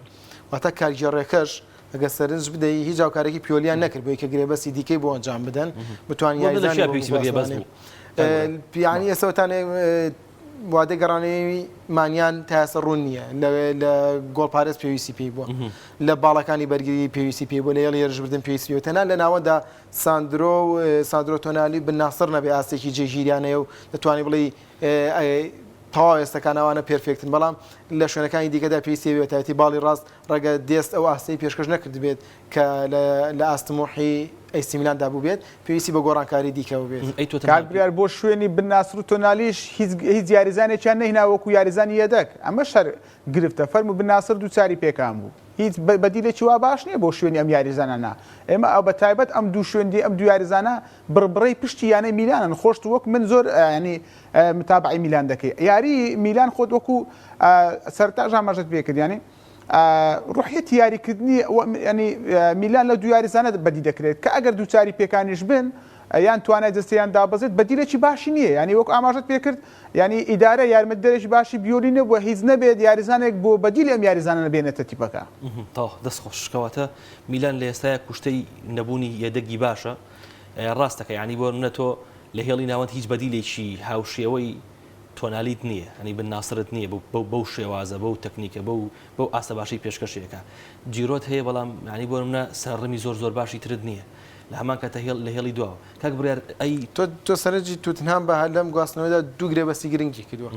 واتە کارگێڕەکەش ئەگەر سەرنج بدەی هیچ هاوکارێکی پیۆلیان نەکرد بۆی کە گرێبەستی دیکەی بۆ ئەنجام بدەن بتوان یاریزان یانی ئێستا وادەی گەڕانەوەی مانیان تا ئێستا ڕوون نییە لە گۆڵپارێز پێویستی پێی بووە لە باڵەکانی بەرگری پێویستی پێی بووە لە هێڵی هێرشبردن پێویستی پێی تەنها لە ناوەندا ساندرۆ و ساندرۆ تۆنالی بن ناسڕ نەبێ ئاستێکی جێگیریان هەیە و دەتوانانی بڵێی تەواو ئێستەکان ئەوانە perfect ن بەڵام لە شوێنەکانی دیکەدا پێویستی بێ تایبەتی باڵی ڕاست ڕەگە دێست ئەو ئاستەی پێشکەش نەکردبێت کە لە ئاست تموحی ئەیسی میلاندا بووبێت، پێویستی بە گۆڕانکاری دیکە بووبێت. ئەی تۆتنهام کاک بریار بۆ شوێنی بن ناسر و تۆنالیش هیچ هیچ یاریزانێکیان نەهینا وەکو یاریزانی یەدەک ئەمەش هەر گرفتە فەرموو بن ناسر دووچاری پێکان بوو هیچ بەدیلێکی وا باش نییە بۆ شوێنی ئەم یاریزانانە ئێمە ئەو بە تایبەت ئەم دوو شوێندی ئەم دوو یاریزانە بڕبڕەی پشتی یانەی میلانن خۆشت وەک من زۆر ینی متابعەی میلان دەکەی یاری میلان خۆت وەکو سەرتاش ئاماژەت پێکرد ینی ڕوحیەتی یاریکردنی ینی میلان لەو دوو یاریزانە بەدی دەکرێت کە ئەگەر دووچاری پێکانیش بن یان توانای جەستەیان دابەزێت بەدیلێکی باشی نییە ینی وەک ئاماژەت پێکرد ینی ئیدارە یارمەتیدەرێکی باشی بیۆلی نەبووە هیچ نەبێت یاریزانێک بۆ بەدیل ئەم یاریزانە بێنێتە تیپەکە. تەواو دەست خۆش کەواتە میلان لە ئێستایا کوشتەی نەبوونی یەدەگی باشە ڕاستەکە یانی بۆ نمونە تۆ لە هێڵی ناوەند هیچ بەدیلێکی هاوشێوەی تۆنالیت نییە یانی بن ناسرت نییە بەو بەو شێوازە بەو تەکنیکە بەو بەو ئاستە باشەی پێشکەشی ئەکا جیرۆت هەیە بەڵام یانی بۆ نمونە سەرڕمی زۆر زۆر باشی ترت نییە. لە هەمان کاتە هێڵ لە هێڵی دواوە کاک بڕیار ئەی تۆ تۆ سەرنجی توتنهام بە هەر لەم گواستنەوەدا دوو گرێبەستی گرنگی کردووە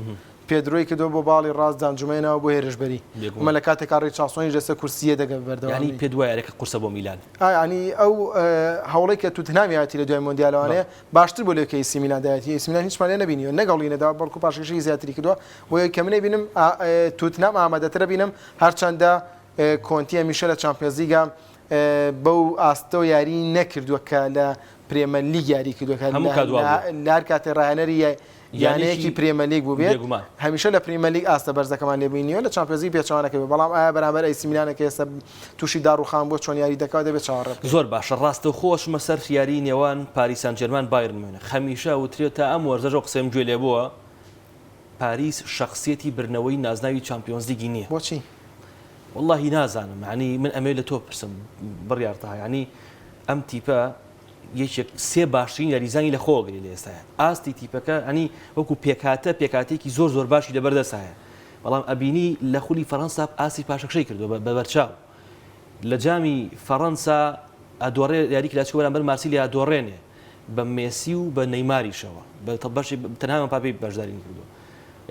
پێدرۆی کردووە بۆ باڵی ڕاست دانجومەی ناوە بۆ هێرشبەری ئەمە لە کاتێکا ڕیچاڵسۆنیش لەسەر کورسی یەدەگە بەردەوامی یانی پێت وایە یاریەکە قورسە بۆ میلان؟ ئا یانی ئەو هەوڵەی کە توتنهام یایەتی لە دوای مۆندیالەوانەیە باشتر بوو لەوەی کە ئەیسی میلان دایەتی ئەیسی میلان هیچمان لێ نەبینیوە نەک هەوڵی نەداوە بەڵکو پاشەکشەی زیاتری کردووە بۆیە کە من ئەیبینم توتنهام ئامادەترە بینم هەرچەندە کۆنتی هەمیشە لە چامپیۆنزلیگا بەو ئاستەوە یاری نەکردووە کە لە پرێمەرلیگ یاری کردووە کە هەموو کات وا بوو. لە هەر کاتێ ڕاهێنەری یانەیەکی پرێمەرلیگ بووبێت بێگومان. هەمیشە لە پرێمەرلیگ ئاستە بەرزەکەمان لێ بینیوە لە چامپیۆنزلیگ پێچەوانەکەی بوو بەڵام ئایا بەرامبەر ئەیسی میلانە کە ئێستا تووشی داڕووخان بووە چۆن یاری دەکات دەبێت چاوەڕێ بکەین. زۆر باشە ڕاستەوخۆ ئەچمە سەر یاری نێوان پاریس سان جێرمان بایرن میونخ هەمیشە وترێت تا ئەم وەرزەش ئەو قسەیەم گوێ لێ بووە پاریس شەخسیەتی بردنەوەی نازناوی چامپیۆنزلیگی نییە. بۆچی؟ وەڵاهی نازانم یانی من ئەمەوێت لە تۆ بپرسم بڕیار تەها یانی ئەم تیپە یەکێک سێ باشترین یاریزانی لە خۆوە گرێ لە ئێستایا ئاستی تیپەکە ئەنی وەکو پێکهاتە پێکهاتەیەکی زۆر زۆر باشی لەبەردەست هەیە بەڵام ئەبینی لە خولی فەرەنسا ئاستی پاشەکشەی کردووە بە بەرچاو لە جامی فەرەنسا ئەدۆڕێ یاری کلاسیکۆ بەرامبەر مارسیلیا ئەدۆڕێنێ بە مێسی و بە نەیماریشەوە بە بەشی تەنها مپاپێی بەشداری نەکردووە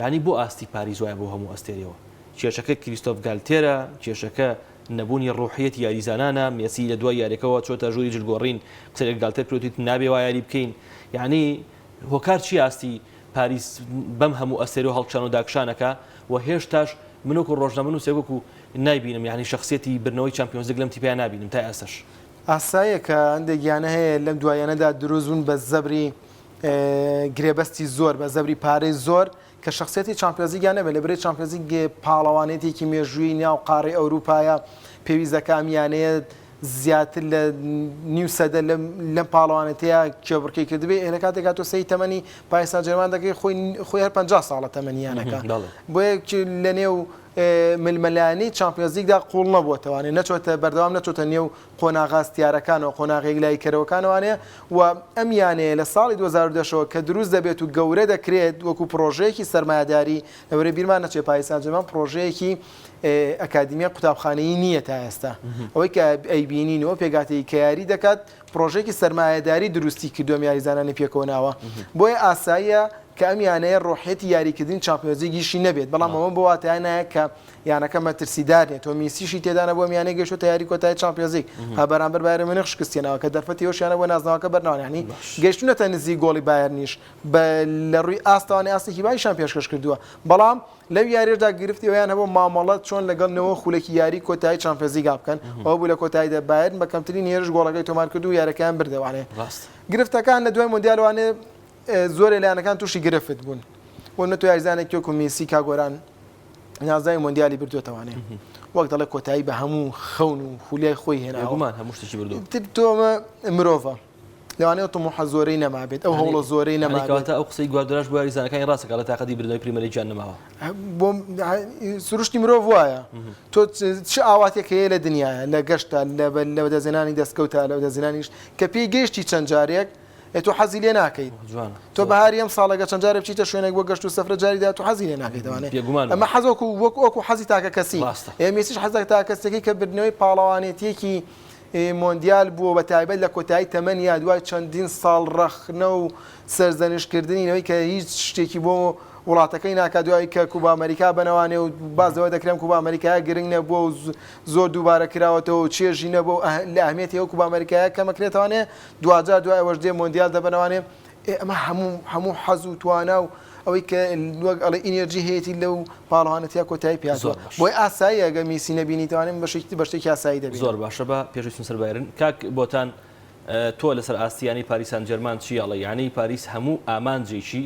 یعنی بۆ ئاستی پاریس وایە بۆ هەموو ئەستێرەوە کێشەکە کریستۆف گالتێرە، کێشەکە نەبوونی ڕوحیەتی یاریزانانە، مێسی لە دوای یاریەکەوە چۆتە ژووری جلگۆڕین قسەی لەگەڵ گالتێر کردووە وتی نابێ وا یاری بکەین، یانی هۆکار چییە ئاستی پاریس بەم هەموو ئەستێرەوە هەڵکشان و داکشانەکە و هێشتاش من وەکو ڕۆژنامەنووسێک وەکو نایبینم یانی شەخسیەتی بردنەوەی چامپیۆنزلیگ لەم تیپەیا نابینم تا ئێستاش. ئاساییە کە هەندێک یانە هەیە لەم دواییانەدا دروست بوون بە زەبری گرێبەستی زۆر، بە زەبری پارەی زۆر، کە شەخسیەتی چامپیۆنزلیگیان نەبێت، لەبری چامپیۆنزلیگ پاڵەوانێتیەکی مێژوویی ناو قاڕەی ئەوروپایە، پێویست دەکا ئەم یانەیە زیاتر لە نیو سەدە لەم پاڵەوانێتیە کێبڕکێی کردبێ، لە کاتێکا تۆ سەیری تەمەنی پاریس سان جێرمان دەکەی خۆی خۆی هەر 50 ساڵە تەمەنی یانەکە، بۆیە لە نێو ململانێی چامپیۆنزلیگدا قوڵ نەبووەتەوانێ نەچۆتە بەردەوام نەچۆتە نێو قۆناغە هەستیارەکانەوە، قۆناغە یەکلاییکەرەوەکانەوانەیە و ئەم یانەیە لە ساڵی 2010 ەوە کە دروست دەبێت و گەورە دەکرێت وەکو پڕۆژەیەکی سەرمایەداری، لەبەرئەوەی بیرمان نەچێت پاریس سانجێرمان پڕۆژەیەکی ئەکادیمیای قوتابخانەیی نییە تا ئێستا، ئەوەی کە ئەیبینین و ئەو پێکهاتەی کە یاری دەکات پڕۆژەیەکی سەرمایەداری دروستی کردووە ئەم یاریزانانی پێکەوە ناوە، بۆیە ئاساییە کە ئەم یانەیە ڕۆحیەتی یاریکردنی چامپیۆنزلیگیشی نەبێت، بەڵام ئەمە بۆ واتایە نایە کە یانەکە مەترسیدار نیە تۆ میسیشی تێدا نەبووە ئەم یانەیە گەیشتووەتە یاری کۆتایی چامپیۆنزلیگ ها بەرامبەر بایرن میونخ شکستیانەوە کە دەرفەتی ئەوشیانە بۆ نازناوەکە بەرنەوە یعنی گەیشتونەتە نزیک گۆڵی بایرنیش بە لە ڕووی ئاستەوانی ئاستێکی باشیان پێشکەش کردووە بەڵام لەو یاریشدا گرفتی ئەویان هەبوو مامەڵە چۆن لەگەڵ نەوە خولەکی یاری کۆتایی چامپیۆنزلیگا بکەن ئەوە بوو لە کۆتاییدا بایرن بە کەمترین هێرش گۆڵەکەی تۆمار کرد و یاریەکەیان بردەوانێ گرفتەکان لە دوای مۆندیالوانێ زۆرێ لە یانەکان تووشی گرفت بوون بۆ نە تۆ یاریزانێکی وەکو میسی کاگۆران نازناوی مۆندیالی بردوێتەوانێ وەک دەڵێ کۆتایی بە هەموو خەون و خولیای خۆی هێناوە بێگومان هەموو شتێکی بردووە تر تۆ ئەمە مرۆڤە لەوانەیە طموحە زۆرەی نەمابێت ئەو هەوڵە زۆرەی یعنی نەمابێت کەواتە ئەو قسەی گواردیۆلاش بۆ یاریزانەکانی ڕاستە کە ئەڵێ تاقەتی بردنەوەی پریمەرلیگیان نەماوە بۆ سروشتی مرۆڤ وایە تۆ چ ئاواتێک هەیە لە دنیاە لە گەشتە لە لە بەدەستهێنانی دەستکەوتە لە بەدەستهێنانیش کە پێی گەیشتی چەند جارێک ئێ تۆ حەزی لێ ناکەیت جوانە تۆ بەهاری ئەم ساڵەگە چەند جارێ بچیتە شوێنێک بۆ گەشت و سەفرە جاری دا تۆ حەزی لێ ناکەیت ئەوانێ بێگومان ئەمە حەز وەکو وەکو وەکو حەزی تاکە کەسی ڕاستە. ئێ مێسیش حەز دەکات تاکە کەسێکی کە بردنەوەی پاڵەوانێتیەکی مۆندیال بووە بە تایبەت لە کۆتایی تەمەنیا دوای چەندین ساڵ ڕەخنە و سەرزەنشتکردنی لەوەی کە هیچ شتێکی بۆ وڵاتەکەی ناکات دوای کە کوبا ئەمریکا بەنەوانێ و باس لەوە دەکرێن کوبا ئەمریکایە گرنگ نەبووە و زۆر دووبارە کراوەتەوە و چێژی نەبووە و لە ئەهمیەتی ئەو کوبا ئەمریکایە کەمەکرێتەوانێ دواجار دوای ئەوەش دێ مۆندیال دەبەنەوانێ ئێ ئەمە هەموو هەموو حەز و توانا و ئەوەی کە وەک ئەڵێ ئینێرجی هەیەتی لەو پاڵەوانەتیا کۆتایی پێ هاتووە زۆر باش. بۆیە ئاساییە ئەگەر میسی نەبینیتەوانێ من بەشێکی بە شتێکی ئاسایی دەبینم. زۆر باشە با پێش بچین سەر بایرن کاک بۆتان تۆ لەسەر ئاستی یانەی پاریس سان جێرمان چی ئەڵێی یانەی پاریس هەموو ئامانجێکی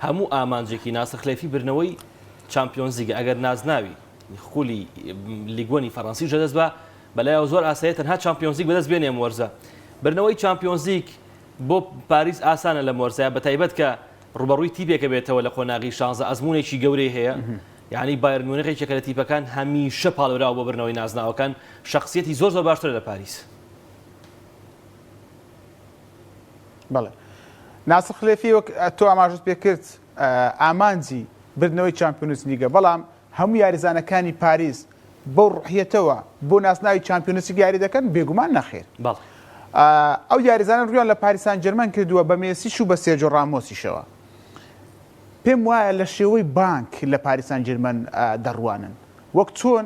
هەموو ئامانجێکی ناسر خلێفی بردنەوەی چامپیۆنزلیگە ئەگەر نازناوی خولی لیگوەنی فەرەنسیش لەدەست با بەلایەوە زۆر ئاساییە تەنها چامپیۆنزلیگ بەدەست بێنێ ئەم وەرزە. بردنەوەی چامپیۆنزلیگ بۆ پاریس ئاسانە لەم وەرزە بەتایبەت کە ڕووبەڕووی تیپێکە بێتەوە لە قۆناغی شانزە ئەزموونێکی گەورەی هەیە یانی بایرن میونخ یەکێکە لە تیپەکان هەمیشە پاڵێوراوە بۆ بردنەوەی نازناوەکان شەخسیەتی زۆر زۆر باشترە لە پاریس. بەڵێ ناسر خلێفی وەک تۆ ئاماژەت پێکرد ئامانجی بردنەوەی چامپیۆنزلیگە بەڵام هەموو یاریزانەکانی پاریس بەو ڕوحیەتەوە بۆ ناسناوی چامپیۆنزلیگ یاری دەکەن؟ بێگومان نەخێر. بەڵێ. ئەو یاریزانە ڕویان لە پاریسان جێرمان کردووە بە مێسیش و بە سێرجۆ ڕامۆسیشەوە. پێم وایە لە شێوەی بانک لە پاریسان جێرمان دەڕوانن. وەک چۆن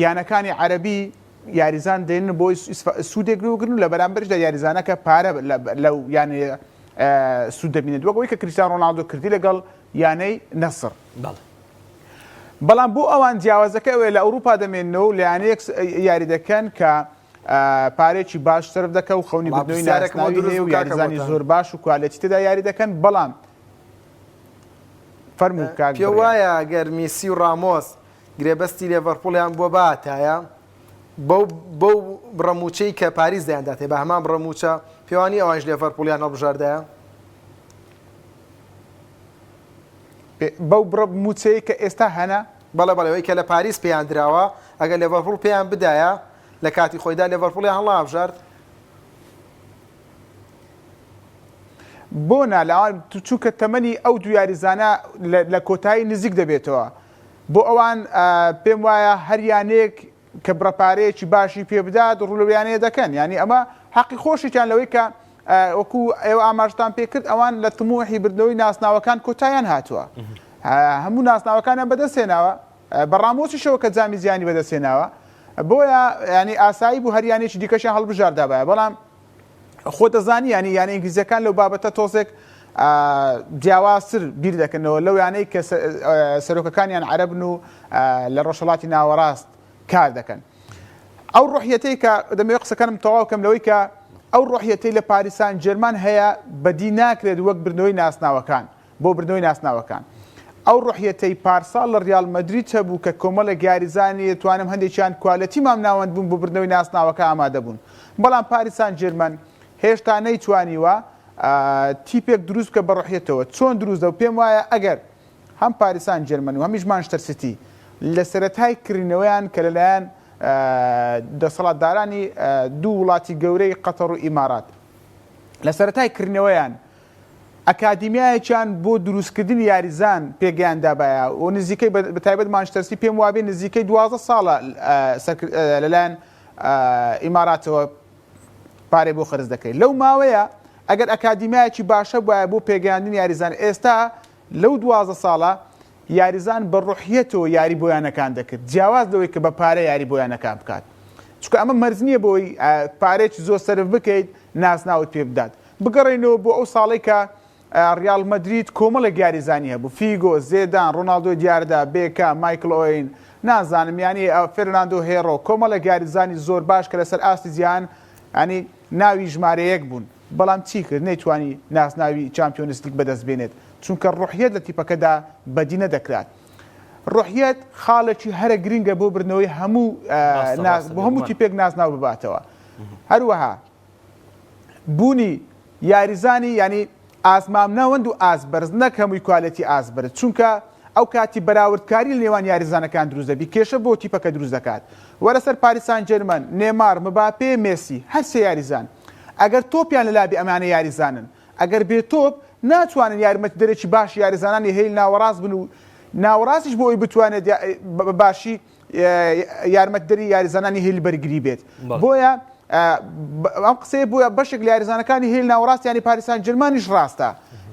یانەکانی عەرەبی یاریزان دێنن بۆی سوودێک لێوەگرن و لە بەرامبەرشدا یاریزانەکە پارە لەو یانەیە سوود دەبینێت وەک ئەوەی کە کریستیان ڕۆناڵدۆ کردی لەگەڵ یانەی نەسڕ. بەڵێ. بەڵام بۆ ئەوان جیاوازەکە ئەوەیە لە ئەوروپا دەمێننەوە و لە یانەیەک یاری دەکەن کە پارەیەکی باش سەرف دەکە و خەونی وەڵا بردنەوەی پرسیارێکم بۆ ناسناوی دروست هەیە و بوو کاکە یاریزانی بۆتان. زۆر باش و quality تێدا یاری دەکەن بەڵام فەرموو کاک پێو بڕیار. وایە گەر میسی و ڕامۆس گرێبەستی لێڤەرپوڵیان بۆ باتایە بەو بەو بڕە مووچەی کە پاریس دەیانداتێ بە هەمان بڕە مووچە پێوانی ئەوانیش لێڤەرپوڵیان هەڵبژاردایە؟ بەو بڕە مووچەی کە ئێستا هەنە؟ بەڵێ بەڵێ ئەوەی کە لە پاریس پێیان دراوە ئەگەر لێڤەرپوڵ پێیان بدایە لە کاتی خۆیدا لێڤەرپوڵیان هەڵنابژارد؟ بۆ نا لاوان چونکە تەمەنی ئەو دوو یاریزانە لە کۆتایی نزیک دەبێتەوە بۆ ئەوان پێم وایە هەر یانەیەک کە بڕە پارەیەکی باشی پێ بدات ڕوو لەو یانەیە دەکەن یانی ئەمە حەقی خۆشیتان لەوەی کە وەکو ئێوە ئاماژتان پێ کرد ئەوان لە تموحی بردنەوەی ناسناوەکان کۆتایان هاتووە هەموو ناسناوەکانیان بەدەست هێناوە بە ڕامۆسیشەوە کە جامی جیهانی بەدەست هێناوە بۆیە ینی ئاسایی بوو هەر یانێکی دیکەشیان هەڵبژاردابایە بەڵام خۆ دەزانی ینی یانە ئینگلیزیەکان لەو بابەتە تۆزێک جیاوازتر بیر دەکەنەوە لەو یانەی کە سەرۆکەکانیان عەرەبن و لە ڕۆژهەڵاتی ناوەڕاست کار دەکەن. ئەو ڕۆحیەتەی کە دەمەوێت قسەکانم تەواو کەم لەوەی کە ئەو ڕۆحیەتەی لە پاریسان جێرمان هەیە بەدی ناکرێت وەک بردنەوەی ناسناوەکان بۆ بردنەوەی ناسناوەکان. ئەو ڕۆحیەتەی پارساڵ لە ڕیاڵ مەدرید هەبوو کە کۆمەڵێک یاریزانی توانم هەندێکیان quality مامناوەند بوون بۆ بردنەوەی ناسناوەکە ئامادە بوون بەڵام پاریسان جێرمان هێشتا نەیتوانیوە تیپێک دروست بکە بە ڕۆحیەتەوە چۆن دروست دەبوو پێم وایە ئەگەر هەم پاریسان جێرمەن و هەمیش مانچستەر سیتی لە سەرەتای کڕینەوەیان کە لەلایەن دەسەڵاتدارانی دوو وڵاتی گەورەی قەتەڕ و ئیمارات لە سەرەتای کڕینەوەیان ئەکادیمیایەکیان بۆ دروستکردنی یاریزان پێگەیاندابایە و نزیکەی بە تایبەت مانچستەر سیتی پێم وابێ نزیکەی 12 ساڵە لەلایەن ئیماراتەوە پارەی بۆ خەرج دەکرێت لەو ماوەیە ئەگەر ئەکادیمیایەکی باشە بوایە بۆ پێگەیاندنی یاریزان ئێستا لەو 12 ساڵە یاریزان بە ڕۆحیەتەوە یاری بۆ یانەکان دەکرد جیاواز لەوەی کە بە پارە یاری بۆ یانەکان بکات چونکە ئەمە مەرج نییە بۆی پارێکی زۆر سەرف بکەیت نازناوت پێ بدات بگەڕێینەوە بۆ ئەو ساڵەی کە ڕیاڵ مەدرید کۆمەڵێک یاریزانی هەبوو، فیگۆ، زێدان، ڕۆناڵدۆی دیاردا، بێکام، مایکڵ ئۆین، نازانم یانی فێرناندۆ هێرۆ، کۆمەڵێک یاریزانی زۆر باش کە لەسەر ئاستی جیهان یانی ناوی ژمارە یەک بوون، بەڵام چی کرد نەیتوانی نازناوی چامپیۆنزلیگ بەدەست بێنێت، چونکە ڕۆحیەت لە تیپەکەدا بەدی نەدەکرات. ڕۆحیەت خاڵێکی هەرە گرنگە بۆ بردنەوەی هەموو بۆ هەموو تیپێک نازناو بباتەوە. هەروەها بوونی یاریزانی یانی ئاست مامناوەند و ئاست بەرز نەک هەمووی quality ئاست بەرز چونکە ئەو کاتی بەراوردکاری لە نێوان یاریزانەکان دروست دەبی کێشە بۆ تیپەکە دروست دەکات وەرە سەر پاریس سان جێرمان نێمار مباپێ مێسی هەر سێ یاریزان ئەگەر تۆپیان لەلا بێ ئەمانە یاریزانن ئەگەر بێ تۆپ ناتوانن یارمەتیدەرێکی باش یاریزانانی هێل ناوەڕاست بن و ناوەڕاستیش بۆ ئەوی بتوانێت بە باشی یارمەتدەری یاریزانانی هێلی بەرگری بێت بۆیە ئەم قسەیە بۆیە بەشێک لە یاریزانەکانی هێل ناوەڕاست ینی پاریسان جرمانیش ڕاستە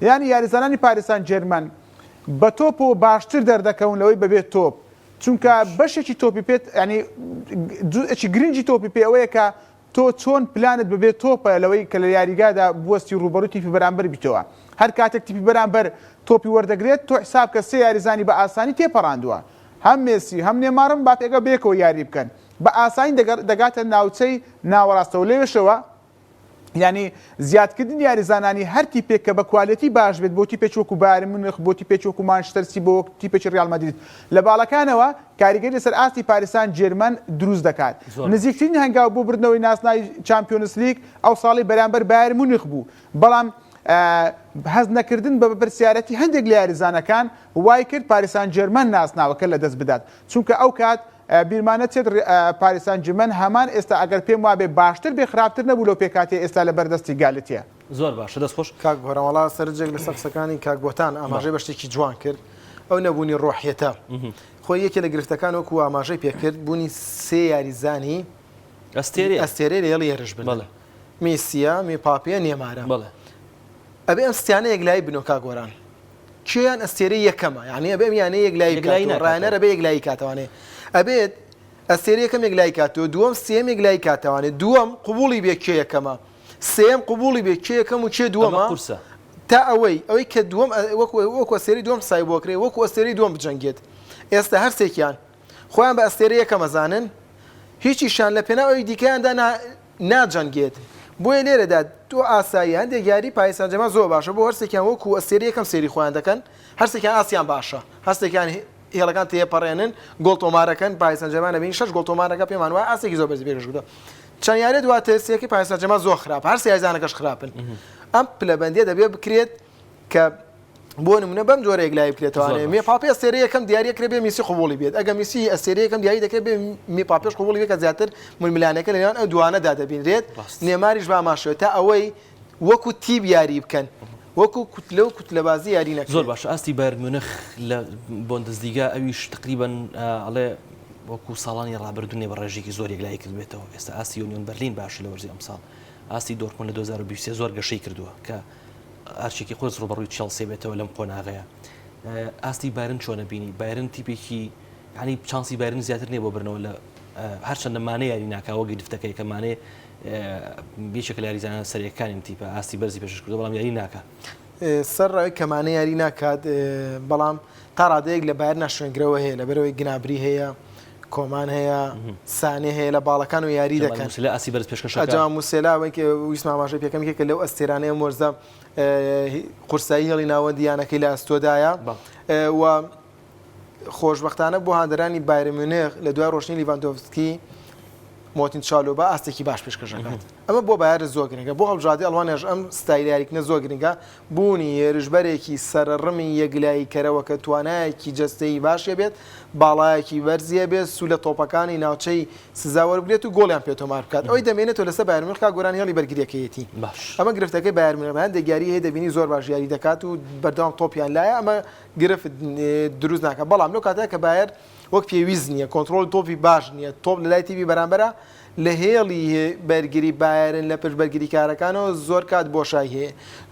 ینی یاریزانانی پاریسان جێرمەن بە تۆپ و باشتر دەردەکەون لەوەی بەبێت تۆپ چونکە بەشێکی تۆپی پێت ینی جزئێکی گرنگی تۆپی پێ ئەوەیە کە تۆ چۆن پلانت بەبێ تۆپە لەوەی کە لە یاریگادا بوەستی ڕووبەڕووی تیپی بەرامبەر بیتەوە. هەر کاتێک تیپی بەرامبەر تۆپی وەردەگرێت، تۆ حساب کە سێ یاریزانی بە ئاسانی تێپەڕاندووە. هەم مێسی، هەم نێمار و مباپێ بەیەکەوە یاری بکەن، بە ئاسانی دەگاتە ناوچەی ناوەڕاستەوە، لەوێشەوە یانی زیادکردنی یاریزانانی هەر تیپێک کە بە quality باش بێت بۆ تیپێکی وەکو بایرن مونخ، بۆ تیپێکی وەکو مانچستەر سیتی، بۆ تیپێکی ریال مەدرید لە باڵەکانەوە کاریگەری لەسەر ئاستی پاریسان جێرمان دروست دەکات. نزیکترین هەنگاو بۆ بردنەوەی ناسناوی چامپیۆنسلیگ ئەو ساڵەی بەرامبەر بایرن مونخ بوو، بەڵام هەست نەکردن بە بەرپرسیارەتی هەندێک لە یاریزانەکان وایکرد پاریسان جێرمان ناسناوەکە لەدەست بدات، چونکە ئەوکات بیرمان نەچێت پاریسان جرمەن هەمان ئێستا ئەگەر پێم وابێ باشتر بێ خراپتر نەبوو لەو پێکهاتەی ئێستا لەبەر دەستی گالتیە. زۆر باشە دەست خۆش. کاک گۆران وەڵا سەرنجێک لەسەر قسەکانی کاک بۆتان ئاماژەی بە شتێکی جوان کرد ئەو نەبوونی ڕۆحیەتە خۆی یەکێ لە گرفتەکان وەکو ئاماژەی پێکرد بوونی سێ یاریزانی ئەستێرەیە ئەستێرەی لە هێڵی هێرشبردن. بەڵێ. میسیە، میپاپیە، نێمارە. بەڵێ. ئەبێ ئەم ستیانە یەکلایی بنەوە کاک گۆران. کێیان ئەستێرەی یەکەمە؟ یانی ئەبێ ئەم یانەیە یەکلایی یەکلایی بکاتەوە. ناکاتەوە. ڕاهێنەر ئەبێ یەکلایی کاتەوانێ. ئەبێت ئەستێرەی یەکەم یەکلایی کاتەوە، دووەم سێیەم یەکلایی کاتەوانێ. دووەم قبوڵی بێ کێ یەکەمە. سێیەم قبوڵی بێ کێ یەکەم و کێ ئەمە دووەمە. قورسە. تا ئەوەی ئەوەی کە دووەم وەکو وەکو ئەستێرەی دووەم حسابی بۆ کرێ، وەکو ئەستێرەی دووەم بجەنگێت. ئێستا هەرسێکیان خۆیان بە ئەستێرەی یەکەم ئەزانن، هیچیشیان لە پێناو ئەوی دیکەیاندا نا ناجەنگێت. بۆیە لێرەدا تۆ ئاساییە هەندێک یاری پاریس سانجێرمان زۆر باشە بۆ هەرسێکیان وەکو ئەستێرەی یەکەم سەیری خۆیان دەکەن، هەرسێکیان ئاستیان باشە، هەرسێکیان هێڵەکان تێپەڕێنن، گۆڵ تۆمارەکەن، پاریس سانجێرمان ئەبینی شەش گۆڵ تۆمارەکە پێمان وایە ئاستێکی زۆر بەرزی پێشکەش کردووە. چەند یاریە دواتر سێکەی پاریس سانجێرمان زۆر خراپە، هەرسێ یاریزانەکەش خراپن. ئەم پلەبەندیە دەبێت بکرێت کە بۆ نمونە بەم جۆرە یەکلایی بکرێتەوانێ مێپاپێ ئەستێرەی یەکەم دیاریە کرێ بێ میسی قبوڵی بێت ئەگە میسی ئەستێرەی یەکەم دیاری دەکرێت بێ میپاپێش قبوڵی بێت کە زیاتر ململانێکە لە نێوان ئەو دوانەدا دەبینرێت نێماریش بە هەمان شێوە تا ئەوەی وەکو تیپ یاری بکەن وەکو کوتلە و کوتلەبازی یاری نەکرێت. زۆر باشە ئاستی بایرن میونخ لە بۆندسلیگا ئەویش تقریبا ئەڵێ وەکو ساڵانی ڕابردوو نیە بە ڕێژێکی زۆر یەکلایی کردبێتەوە ئێستا ئاستی یۆنیۆن بەرلین باشە لە وەرزی ئەمساڵ ئاستی دۆرتموند لە 2023 زۆر گەشەی کردووە کە ئەرکێکی قورس ڕووبەڕووی چێڵسی بێتەوە لەم قۆناغەیە. ئاستی بایرن چۆنە بینی؟ بایرن تیپێکی یانی چانسی بایرن زیاتر نییە بۆ بردنەوە لە هەرچەندە مانێ یاری ناکا وەک گرفتەکەی کە مانێ یەکێکە لە یاریزانە سەرەکیەکانی ئەم تیپە ئاستی بەرزی پێشکەش کردووە بەڵام یاری ناکا. سەر ڕای کە مانێ یاری ناکات بەڵام تا ڕادەیەک لە بایرنا شوێنگرەوە هەیە لەبەرئەوەی گنابری هەیە کۆمان هەیە سانێ هەیە لە باڵەکان و یاری جەمال دەکەن. موسێلا ئاستی بەرز پێشکەش ئەکا. جەمال موسێلا ئەوەی کە ویستم ئاماژەی پێکەم یەکێکە لەو ئەستێرانەی ئەم وەرزە قورسایی هێڵی ناوەندی یانەکەی لە ئەستۆدایە و خۆشبەختانە بۆ هاندەرانی بایرن میونخ لە دوای ڕۆشتنی لیڤاندۆڤسکی مۆتین چالۆبا ئاستێکی باش پێشکەش دەکات. ئەمە بۆ بایرن زۆر گرنگە، بۆ هەڵبژاردەی ئەڵمانیاش ئەم ستایلە یاریکردنە زۆر گرنگە، بوونی هێرشبەرێکی سەرەڕمی یەکلاییکەرەوە کە توانایەکی جەستەیی باشی هەبێت، باڵایەکی بەرزی هەبێت، سوود لە تۆپەکانی ناوچەی سزا وەربگرێت و گۆڵیان پێ تۆمار بکات. ئەوەی دەمێنێتەوە لەسەر بایرن میونخ کاک گۆران هێڵی بەرگرییەکەیەتی. ئەمە گرفتەکەی بایرن میونخە، هەندێک یاریی هەیە دەبینی زۆر باش یاری دەکات و بەردەوام تۆپیان لایە، ئەمە گرفت دروست ناکات، بەڵام لەو کاتەدا کە بایرن وەک پێویست نییە، کۆنترۆڵی تۆپی باش نییە، تۆپ لەلای تیپی بەرامبەرە، لە هێڵی بەرگری بایرن لە پشت بەرگریکارەکانەوە زۆر کات بۆشایی هەیە،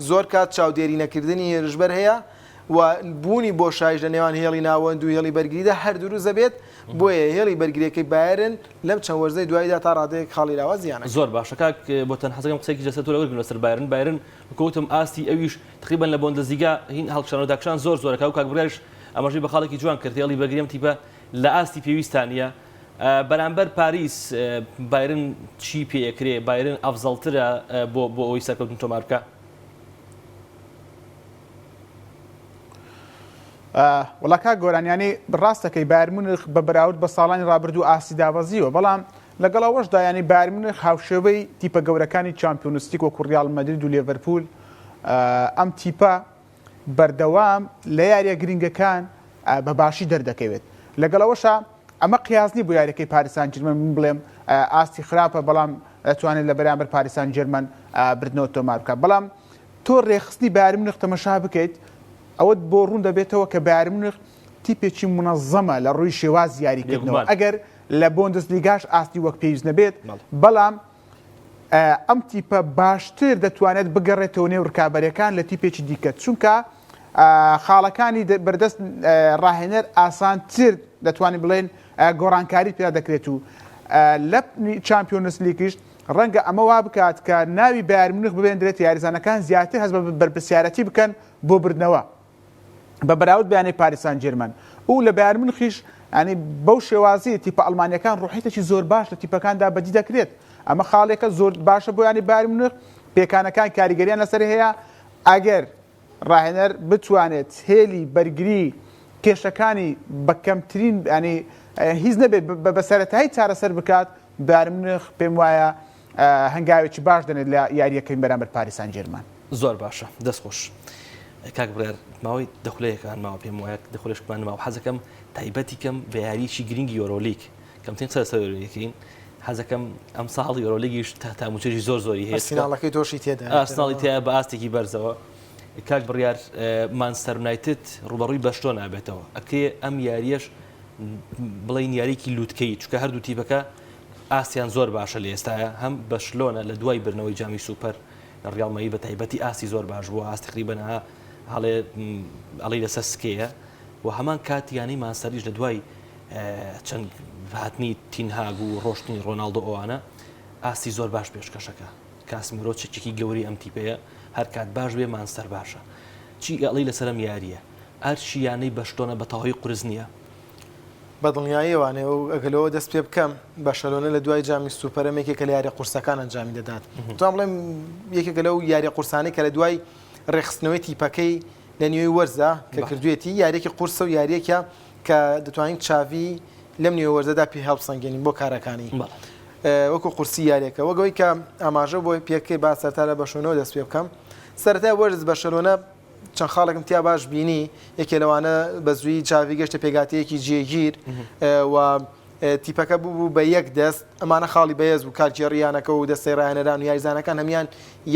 زۆر کات چاودێری نەکردنی هێرشبەر هەیە و بوونی بۆشایش لە نێوان هێڵی ناوەند و هێڵی بەرگریدا هەر دروست دەبێت، بۆیە هێڵی بەرگرییەکەی بایرن لەم چەند وەرزەی دواییدا تا ڕادەیەک خاڵی لاوازی یانەکەیە. زۆر باشە کاک بۆتەن حەزەکەم قسەیەکی لەسەر تۆ لەوەرگرم لەسەر بایرن، بایرن وەکو وتم ئاستی ئەویش تقریبا لە بۆندەسلیگا هین هەڵکشان و داکشان زۆر زۆرە کاک بڕیاریش ئاماژەی بە خاڵێکی جوان کرد هێڵی بەرگری ئەم تیپە لە ئاستی پێویستا نییە بەرامبەر پاریس بایرن چی پێ ئەکرێ بایرن ئەفزەڵترە بۆ بۆ ئەوەی سەرکەوتن تۆمار بکا؟ وەڵا کاک گۆران یانی ڕاستەکەی بایرن مونخ بە بەراورد بە ساڵانی ڕابردوو ئاستی دابەزیوە بەڵام لەگەڵ ئەوەشدا یانی بایرن مونخ هاوشێوەی تیپە گەورەکانی چامپیۆنسلیگ وەکو ڕیاڵ مەدرید و لێڤەرپوول ئەم تیپە بەردەوام لە یاریە گرنگەکان بە باشی دەردەکەوێت لەگەڵ ئەوەشا ئەمە قیاس نیە بۆ یاریەکەی پاریس سان جیرمەن من بڵێم ئاستی خراپە بەڵام دەتوانێت لە بەرامبەر پاریس سان جێرمەن بردنەوە تۆمار بکات بەڵام تۆ رێکخستنی بایرن میونخ تەمەشا بکەیت ئەوەت بۆ ڕوون دەبێتەوە کە بایرن میونخ تیپێکی منەزەمە لە ڕووی شێوازی یاریکردنەوە ئەگەر لە بۆندسلیگاش ئاستی وەک پێویست نەبێت بەڵام ئەم تیپە باشتر دەتوانێت بگەڕێتەوە نێو رکابەرەکان لە تیپێکی دیکە چونکە خاڵەکانی بەردەست ڕاهێنەر ئاسانتر دەتوانین بڵێن گۆڕانکاری پێدا دەکرێت و لە چامپیۆنس لیگیش ڕەنگە ئەمە وا بکات کە ناوی بایرن میونخ ببێندرێت یاریزانەکان زیاتر هەست بە بەرپرسیارەتی بکەن بۆ بردنەوە. بە بەراورد بە یانەی پاریس سان جێرمان و لە بایرن مونخیش ینی بەو شێوازی تیپە ئەڵمانیەکان ڕوحیتێکی زۆر باش لە تیپەکاندا بەدی دەکرێت ئەمە خاڵێکە زۆر باشە بۆ یانەی بایرن مونخ پێکانەکان کاریگەریان لەسەر هەیە ئەگەر ڕاهێنەر بتوانێت هێلی بەرگری کێشەکانی بە کەمترین ینی هیچ نەبێت بە سەرەتایی چارەسەر بکات بایرن مونخ پێم وایە هەنگاوێکی باش دەنێت لە یارییەکەی بەرامبەر پاریس سان جێرمان. زۆر باشە دەست خۆش کاک بڕیار ماوەی دە خولەیەکان ماوە پێم وایە دە خولەشکمان نەماوە حەزەکەم تایبەتی کەم بە یاریی گرنگی یۆرۆلیگ کەمترین قسە لەسەر یۆرۆلیگەکەین حەزەکەم ئەم ساڵ یۆرۆلیگیش تا تاموچێژی زۆر زۆری هەیە ئەرسیناڵەکەی تۆشی تێدا ئارسناڵی تیا بە ئاستێکی بەرزەوە کاک بڕیار مانچستەر یونایتد ڕوبەڕووی بەشتۆ نابێتەوە ئەکرێ ئەم یاریەش بڵین یاریکی لوتکەی چونکە هەردوو تیپەکە. ئاستیان زۆر باشە لە ئێستایا هەم بەشلۆنە لە دوای برنەوەی جامی سوپەر لە ڕیاڵ مەدرید بە تایبەتی ئاستی زۆر باش بووە ئاستی تقریبا ئەڵێ ئەڵێ لەسەر سکەیە و هەمان کات یانەی مانسەریش لە دوای چەند هاتنی تینهاگ و ڕۆشتنی ڕۆناڵدۆ ئەوانە ئاستی زۆر باش پێشکەشەکە کاسمیرۆ چەکێکی گەورەی ئەم تیپەیە هەرکات باش بێ مانسەر باشە چی ئەڵێی لەسەر ئەم یارییە ئەرچی یانەی بەشلۆنە بە تەواوی قورس نییە؟ بە دڵنیاییەوانێ و ئەگەر لەوە دەست پێ بکەم بەرشەلۆنە لە دوای جامی سوپەرەم یەکێکە لە یاریە قورسەکان ئەنجامی دەدات توان بڵێم یەکێکە لەو یاریە قورسانەی کە لە دوای ڕێکخستنەوەی تیپەکەی لە نیوەی وەرزە کە کردوێتی یاریەکی قورسە و یاریەکە کە دەتوانین چاڤی لەم نیوە وەرزەدا پێ هەڵبسەنگێنین بۆ کارەکانی وەکو قورسی یاریەکە وەگەوەی کە ئاماژە بۆی پێکرد با سەرتا لە بەشۆنەوە دەست پێ بکەم سەرەتای وەرز بەرشەلۆنە چەند خاڵێکم تیا باش بینی، یەکێ لەوانە بە زوویی چاڤی گەشتە پێکهاتەیەکی جێگیر و تیپەکە بوو بە یەک دەست، ئەمانە خاڵی بەهێز بوو، کارگێڕی یانەکە و دەستەی راهێنەران و یاریزانەکان هەموویان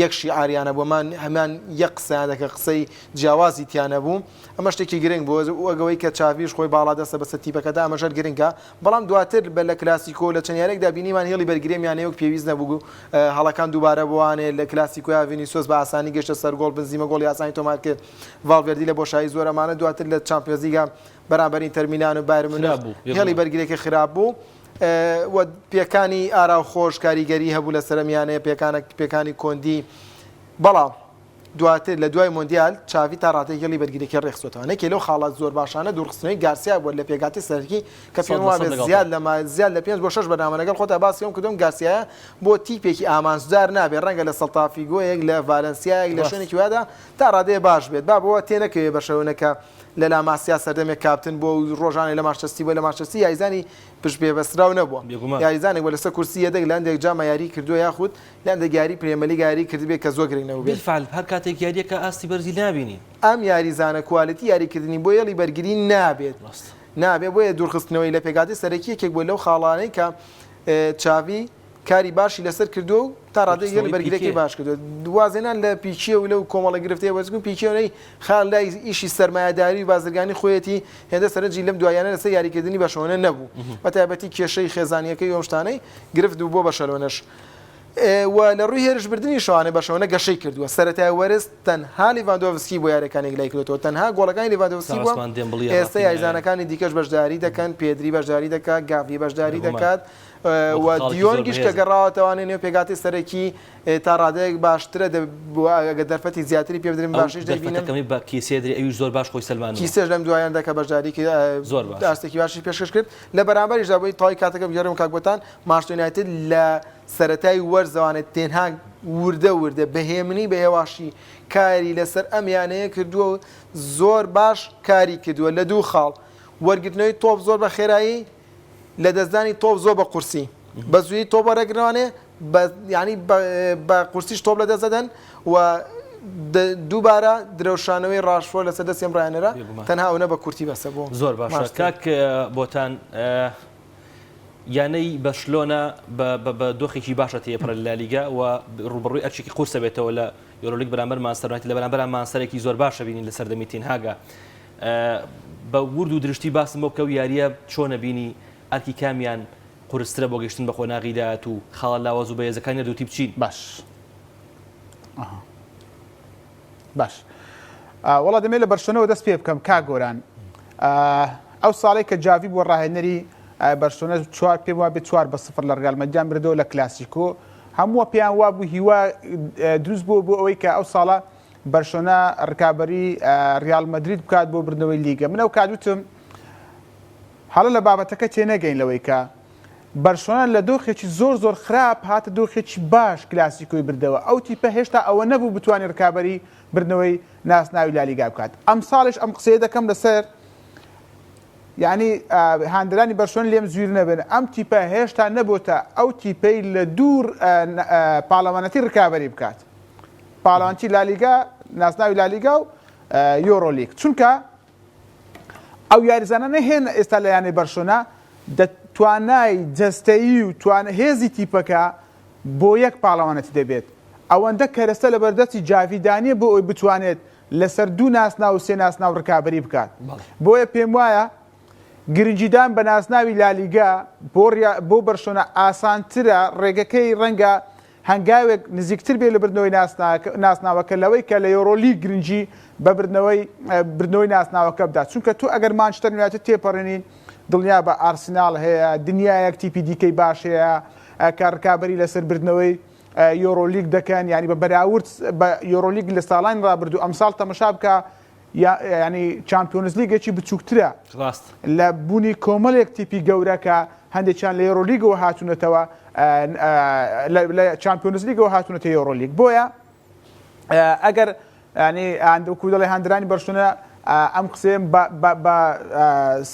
یەک شیعاریان هەبوو، ئەمان هەمان یەک قسەیان دەکرد، قسەی جیاوازی تیا نەبوو، ئەمە شتێکی گرنگ بوو، وەک ئەوەی کە چاڤیش خۆی باڵادەستە بەسەر تیپەکەدا، ئەمەش هەر گرنگە، بەڵام دواتر بە لە کلاسیکۆ لە چەند یارییەکدا بینیمان هێڵی بەرگرییەم یانەی وەک پێویست نەبوو، هەڵەکان دووبارە بووانێ، لە کلاسیکۆیا ڤینیسیۆس بە ئاسانی گەشتە سەر گۆڵ، بنزیمە گۆڵی ئاسانی تۆمار کرد، ڤاڵڤێردی لە بۆشایی زۆر ئەمانە، دواتر لە چامپیۆنزلیگا بەرامبەر ئینتەر میلان و بایرن میونخ هێڵی بەرگرییەکە خراپ بوو و پێکانی ئاراوخۆش کاریگەری هەبوو لەسەر ئەم یانەیە، پێکانی کۆندی، بەڵام. دواتر لە دوای مۆندیال، چاڤی تا ڕادەیەک هێڵی بەرگرییەکەی ڕێکخستووەتەوە. یەکێ لەو خاڵە زۆر باشانە دوورخستنەوەی گارسیا بووە لە پێکهاتەی سەرەکی کە پێم وابێت زیاد لە زیاد لە پێنج بۆ شەش بەرنامە لەگەڵ خۆتا باسی ئەوەم کردووە ئەم گارسیایە بۆ تیپێکی ئامانجدار نابێت ڕەنگە لە سەڵتافیگۆیەک لە ڤالەنسیایەک لە شوێنێکی وادا تا ڕادەیە باش بێت با بەوە تێنەکەوێ بەرشەلۆنە کە لە لاماسیا سەردەمێک کاپتن بووە و ڕۆژانێ لە مانچستەر بووە لە مانچستەر یاریزانی پشتپێبەستراو نەبووە یاریزانێک بووە لەسەر کورسی یەدەگ لە هەندێک جاما یاری کردووە یاخود لە هەندێک یاری پرێمەلیگ یاری کردبێت کە زۆر گرنگ نەبووبێت. بالفعل هەر کاتێک یاریەکە ئاستی بەرزی نابینین. ئەم یاریزانە quality یاریکردنی بۆ هێڵی بەرگری نابێت نابێت بۆیە دوورخستنەوەی لە پێکهاتەی سەرەکی یەکێک بووە لەو خاڵانەی کە چاڤی کاری باشی لەسەر کردووە و تا ڕادەیەک هێڵی دوورخستنەوەی بەرگریەکەی پیکێ. باش کردووە وازهێنان لە پیکێ و لەو کۆمەڵە گرفتەی وەرزگون پیکێ و نەی خاڵ لای ئیشی سەرمایەداری و بازرگانی خۆیەتی هێندە سەرنجی لەم دواییانە لەسەر یاریکردنی بەرشەلۆنە نەبوو بە تایبەتی کێشەی خێزانییەکەی و ئەم شتانەی گرفت بوو بۆ بەرشەلۆنەش و لە ڕووی هێرشبردنیشەوانێ بەرشەلۆنە گەشەی کردووە سەرەتای وەرز تەنها لیڤاندۆڤسکی بۆ یاریەکان یەکلایی کردووەتەوە تەنها گۆڵەکانی لیڤاندۆڤسکی بووە عوسمان دێمبڵی ئێستا ڕافینایە. یاریزانەکانی دیکەش بەشداری دەکەن پێدری بەشداری دەکات گاڤی بەشداری بێگومان. دەکات و وەکو خاڵێکی زۆر دیۆنگیش کە بەهێزە. گەڕاوەتەوانێ نێو پێکهاتەی سەرەکی تا ڕادەیەک باشترە ئەگەر دەرفەتی زیاتری پێ بدرێن ئەو باشیش دەرفەتە دەیبینم. کەمەی بە کیسێ درێ ئەویش زۆر باش خۆی سەلماندووە. کیسێش لەم دوایاندا کە بەشداری کرد زۆر باشە. ئاستێکی باشی پێشکەش کرد لە بەرامبەریشدا بۆی تەواوی کاتەکە بگێڕم کاک بۆتان مانچستەر یونایتد لە سەرەتای وەرزەوانێ تێن هاگ وردە وردە بە هێمنی بە هێواشی کاری لەسەر ئەم یانەیە کردووە و زۆر باش کاری کردووە لە دوو خاڵ وەرگرتنەوەی تۆپ زۆر بە خێرایی لەدەستدانی تۆپ زۆر بە قورسی بە زوویی تۆپ وەرەگرنەوانێ بە یانی بە قورسیش تۆپ لەدەست دەدەن و دووبارە درەوشانەوەی ڕاشفۆرد لەسەر دەستی ئەم ڕاهێنەرە تەنها ئەونە بە کورتی بەسە بۆ زۆر باشە کاک بۆتان یانەی بەرشلۆنە بە دۆخێکی باشە تێپەڕێت لە لالیگا و ڕووبەڕووی ئەرکێکی قورسە بێتەوە لە یۆرۆلیگ بەرامبەر مانچستەر یونایتد لە بەرامبەر مانچستەرێکی زۆر باشە بینین لە سەردەمی تینهاگا بە ورد و درشتی باسم بۆ بکە و یارییە چۆنە بینی ئەرکی کامیان قورسترە بۆ گەیشتن بە قۆناغی داهاتوو خاڵە لاواز و بەهێزەکانی هەردوو تیپ چین؟ باش باش وەڵا دەمێ لە بەرشلۆنەوە دەست پێ بکەم کاک گۆران ئەو ساڵی کە جاڤی بووە ڕاهێنەری بەرشلۆنە چوار پێم وابێ 4 بە 0 لە ڕیال مەدریدیان بردەوە لە کلاسیکۆ هەمووە پێیان وابوو هیوا دروست بووە بۆ ئەوەی کە ئەو ساڵە بەرشلۆنە ڕکابەری ڕیال مەدرید بکات بۆ بردنەوەی لیگە من ئەو کات وتم هەڵە لە بابەتەکە تێنەگەین لەوەی کە بەرشلۆنە لە دۆخێکی زۆر زۆر خراپ هاتە دۆخێکی باش کلاسیکۆی بردەوە، ئەو تیپە هێشتا ئەوە نەبوو بتوانێت رکابەری بردنەوەی ناسناوی لالیگا بکات، ئەمساڵیش ئەم قسەیە دەکەم لەسەر یانی هاندەرانی بەرشلۆنە لێم زویر نەبن، ئەم تیپە هێشتا نەبۆتە ئەو تیپەی لە دوور پاڵەوانەتی رکابەری بکات، پاڵەوانتی لالیگا، ناسناوی لالیگا و یۆرۆلیگ، چونکە ئەو یاریزانانە هێن ئێستا لە یانەی بەرشۆنە دە توانای جەستەیی و توان هێزی تیپەکە بۆ یەک پاڵەوانەتی دەبێت ئەوەندە کەرەستە لە بەردەستی جاڤیدا نییە بۆ ئەوەی بتوانێت لەسەر دوو ناسناو و سێ ناسناو ڕکابەری بکات بۆیە پێم وایە. گرنگیدان بە نازناوی لالیگا بۆ بۆ بەرشۆنە ئاسانترە، ڕێگەکەی ڕەنگە هەنگاوێک نزیکتر بێت لە بردنەوەی ناسناوەکە لەوەی کە لە یۆرۆلیگ گرنگی بە بردنەوەی بردنەوەی ناسناوەکە بدات، چونکە تۆ ئەگەر مانچستەر یونایتد تێپەڕێنی دڵنیابە ئارسیناڵ هەیە، دنیایەک تیپی دیکەی باش هەیە کە ڕکابەری لەسەر بردنەوەی یۆرۆلیگ دەکەن، یانی بە بەراورد بە یۆرۆلیگ لە ساڵانی ڕابردوو ئەمساڵ تەمەشا بکە یانی چامپیۆنزلیگێکی بچووکترە ڕاست لە بوونی کۆمەڵێک تیپی گەورە کە هەندێکیان لە یۆرۆلیگەوە هاتوونەتەوە لە چامپیۆنزلیگەوە هاتوونەتە یۆرۆلیگ بۆیە ئەگەر ینی وەکو دەڵێ هاندرانی بەرشلۆنە ئەم قسەیەم بە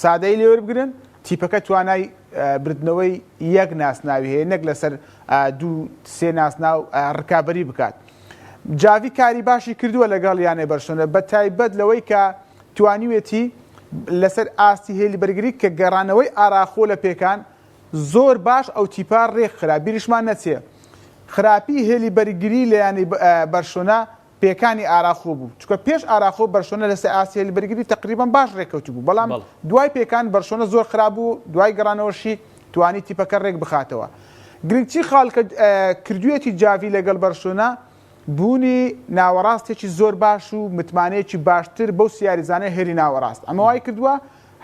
سادەی لێوەربگرن تیپەکە توانای بردنەوەی یەک ناسناوی هەیە نەک لەسەر دوو سێ ناسناو ڕکابەری بکات. جاڤی کاری باشی کردووە لەگەڵ یانەی بەرشلۆنە بە تایبەت لەوەی کە توانیوێتی لەسەر ئاستی هێلی بەرگری کە گەڕانەوەی ئاراخۆ لە پێکان زۆر باش ئەو تیپە ڕێکخرا بیریشمان نەچێ خراپی هێلی بەرگری لە یانەی بەرشلۆنە پێکانی ئاراخۆ بوو چونکە پێش ئاراخۆ بەرشلۆنە لەسەر ئاستی هێلی بەرگری تەقریبەن باش ڕێککەوتبوو بەڵام دوای پێکان بەرشلۆنە زۆر خراپ بوو دوای گەڕانەوەشی توانی تیپەکە ڕێک بخاتەوە. گرنگترین خاڵ کە کردوویەتی جاڤی لەگەڵ بەرشلۆنە بوونی ناوەڕاستێکی زۆر باش و متمانەیەکی باشتر بەو سێ یاریزانەی هێلی ناوەڕاست ئەمە وای کردووە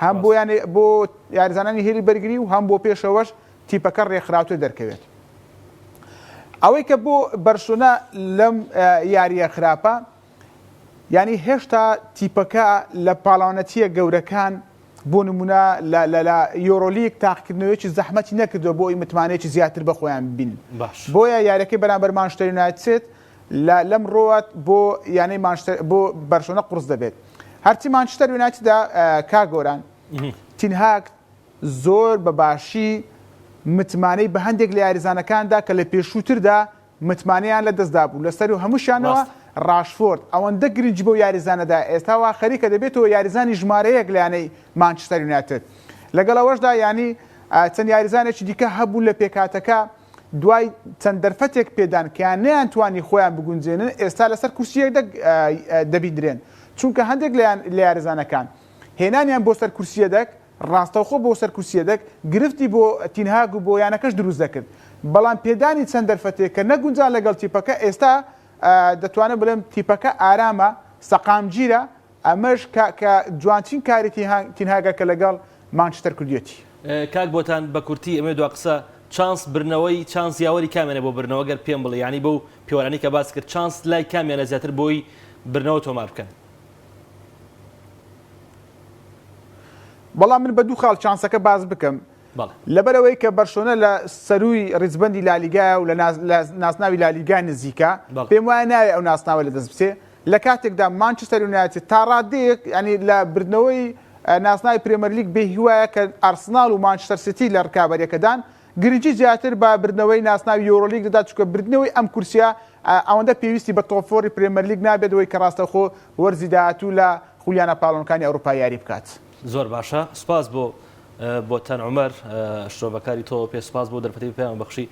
هەم بۆ یانە بۆ یاریزانانی هێلی بەرگری و هەم بۆ پێشەوەش تیپەکە ڕێکخراوتر دەرکەوێت. ئەوەی کە بۆ بەرشلۆنە لەم یارییە خراپە یانی هێشتا تیپەکە لە پاڵاونەتییە گەورەکان بۆ نمونە لە لە لە یۆرۆلیگ تاقیکردنەوەیەکی زەحمەتی نەکردووە بۆ ئەوی متمانەیەکی زیاتر بە خۆیان ببینن باش. بۆیە یاریەکەی بەرامبەر مانشتەر یونایتد لە لەم ڕۆوە بۆ یانەی مانشتەر بۆ بەرشلۆنە قوڕس دەبێت هەرچی مانچستەر یونایتدە کاک گۆران تین هاگ زۆر بە باشی متمانەی بە هەندێک لە یاریزانەکاندا کە لە پێشووتردا متمانەیان لەدەستدابوو، لەسەروو هەمووشیانەوە ڕاستە. ڕاشفۆرد ئەوەندە گرنگی بەو یاریزانە دا ئێستا وا خەریکە دەبێتەوە یاریزانی ژمارە یەک لە یانەی مانچستەر یونایتد. لەگەڵ ئەوەشدا یانی چەند یاریزانێکی دیکە هەبوون لە پێکهاتەکە دوای چەند دەرفەتێک پێدان کە یان نەیانتوانی خۆیان بگونجێنن ئێستا لەسەر کورسی یەدەگ دەبیندرێن چونکە هەندێک لە یاریزانەکان هێنانیان بۆ سەر کورسی یەدەگ ڕاستەوخۆ بۆ سەر کورسی یەدەگ گرفتی بۆ تینهاگ و بۆ یانەکەش دروست دەکرد، بەڵام پێدانی چەند دەرفەتێک کە نەگونجان لەگەڵ تیپەکە ئێستا دەتوانم بڵێم تیپەکە ئارامە، سەقامگیرە، ئەمەش کە کە جوانترین کاری تینهاگە کە لەگەڵ مانچستەر کردویەتی. کاک بۆتان بە کورتی ئەمەوێ دوا قسە چانس بردنەوەی چانس یاوەری کامیانە بۆ بردنەوە گەر پێم بڵێ یانی بەو پێوەرانەی کە باست کرد چانس لای کامیانە زیاتر بۆی بردنەوە تۆمار بکەن؟ بەڵام من بە دوو خاڵ چانسەکە باس بکەم لەبەرئەوەی کە بەرشۆنە لە سەرووی ریزبەندی لالیگایە و لە نازناوی لالیگا نزیکە پێم وایە ناوێ ئەو ناسناوە لەدەست بچێ لە کاتێکدا مانچستەر یونایتد تا ڕادەیەک ینی لە بردنەوەی نازناوی پرێمەرلیگ بێ هیوایە کە ئارسناڵ و مانچستەر سیتی لە ڕکابەریەکەدان گرنگی زیاتر بە بردنەوەی ناسناوی یۆرۆلیگ دەدات چونکە بردنەوەی ئەم کورسیە ئەوەندە پێویستی بە top four ی پرێمەرلیگ نابێت ئەوەی کە ڕاستەوخۆ وەرزی داهاتوو لە خولی یانە پاڵەوانەکانی ئەوروپا یاری بکات. زۆر باشە سوپاس بۆ بۆتان عومەر شرۆڤەکاری تۆ پێ سوپاس بۆ دەرفەتی پێیان بەخشی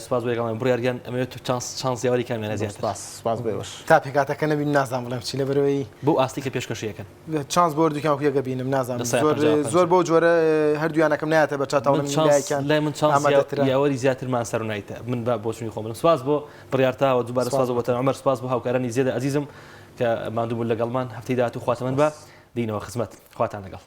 سوپاس بۆ یەکەڵان بڕیار گیان ئەمەوێت تو چانس چانس یاوەری کامیانە زیاتر سوپاس سوپاس بۆ ئێوەش. تا پێکهاتەکە نەبینم نازانم بڵێم چی لەبەرئەوەی. بەو ئاستەی کە پێشکەشی ئەکەن. چانس بۆ هەردووکیان وەک یەک ئەبینم نازانم زۆر زۆر بەو جۆرە هەردوویانەکەم نایەتە بەرچاو تا بڵێم لایەکیان لای من چانس یاوەری زیاتر مانچستەر یونایتدە من بە بۆچوونی خۆم بڵێم سوپاس بۆ بڕیار تاوە دووبارە سوپاس بۆ بۆتان عومەر سوپاس بۆ هاوکارانی زێدە ئەزیزم کە ماندوو بوون لەگەڵمان هەفتەی داهاتوو خواتەمەند بە دینەوە خزمەت خواتان لەگەڵ.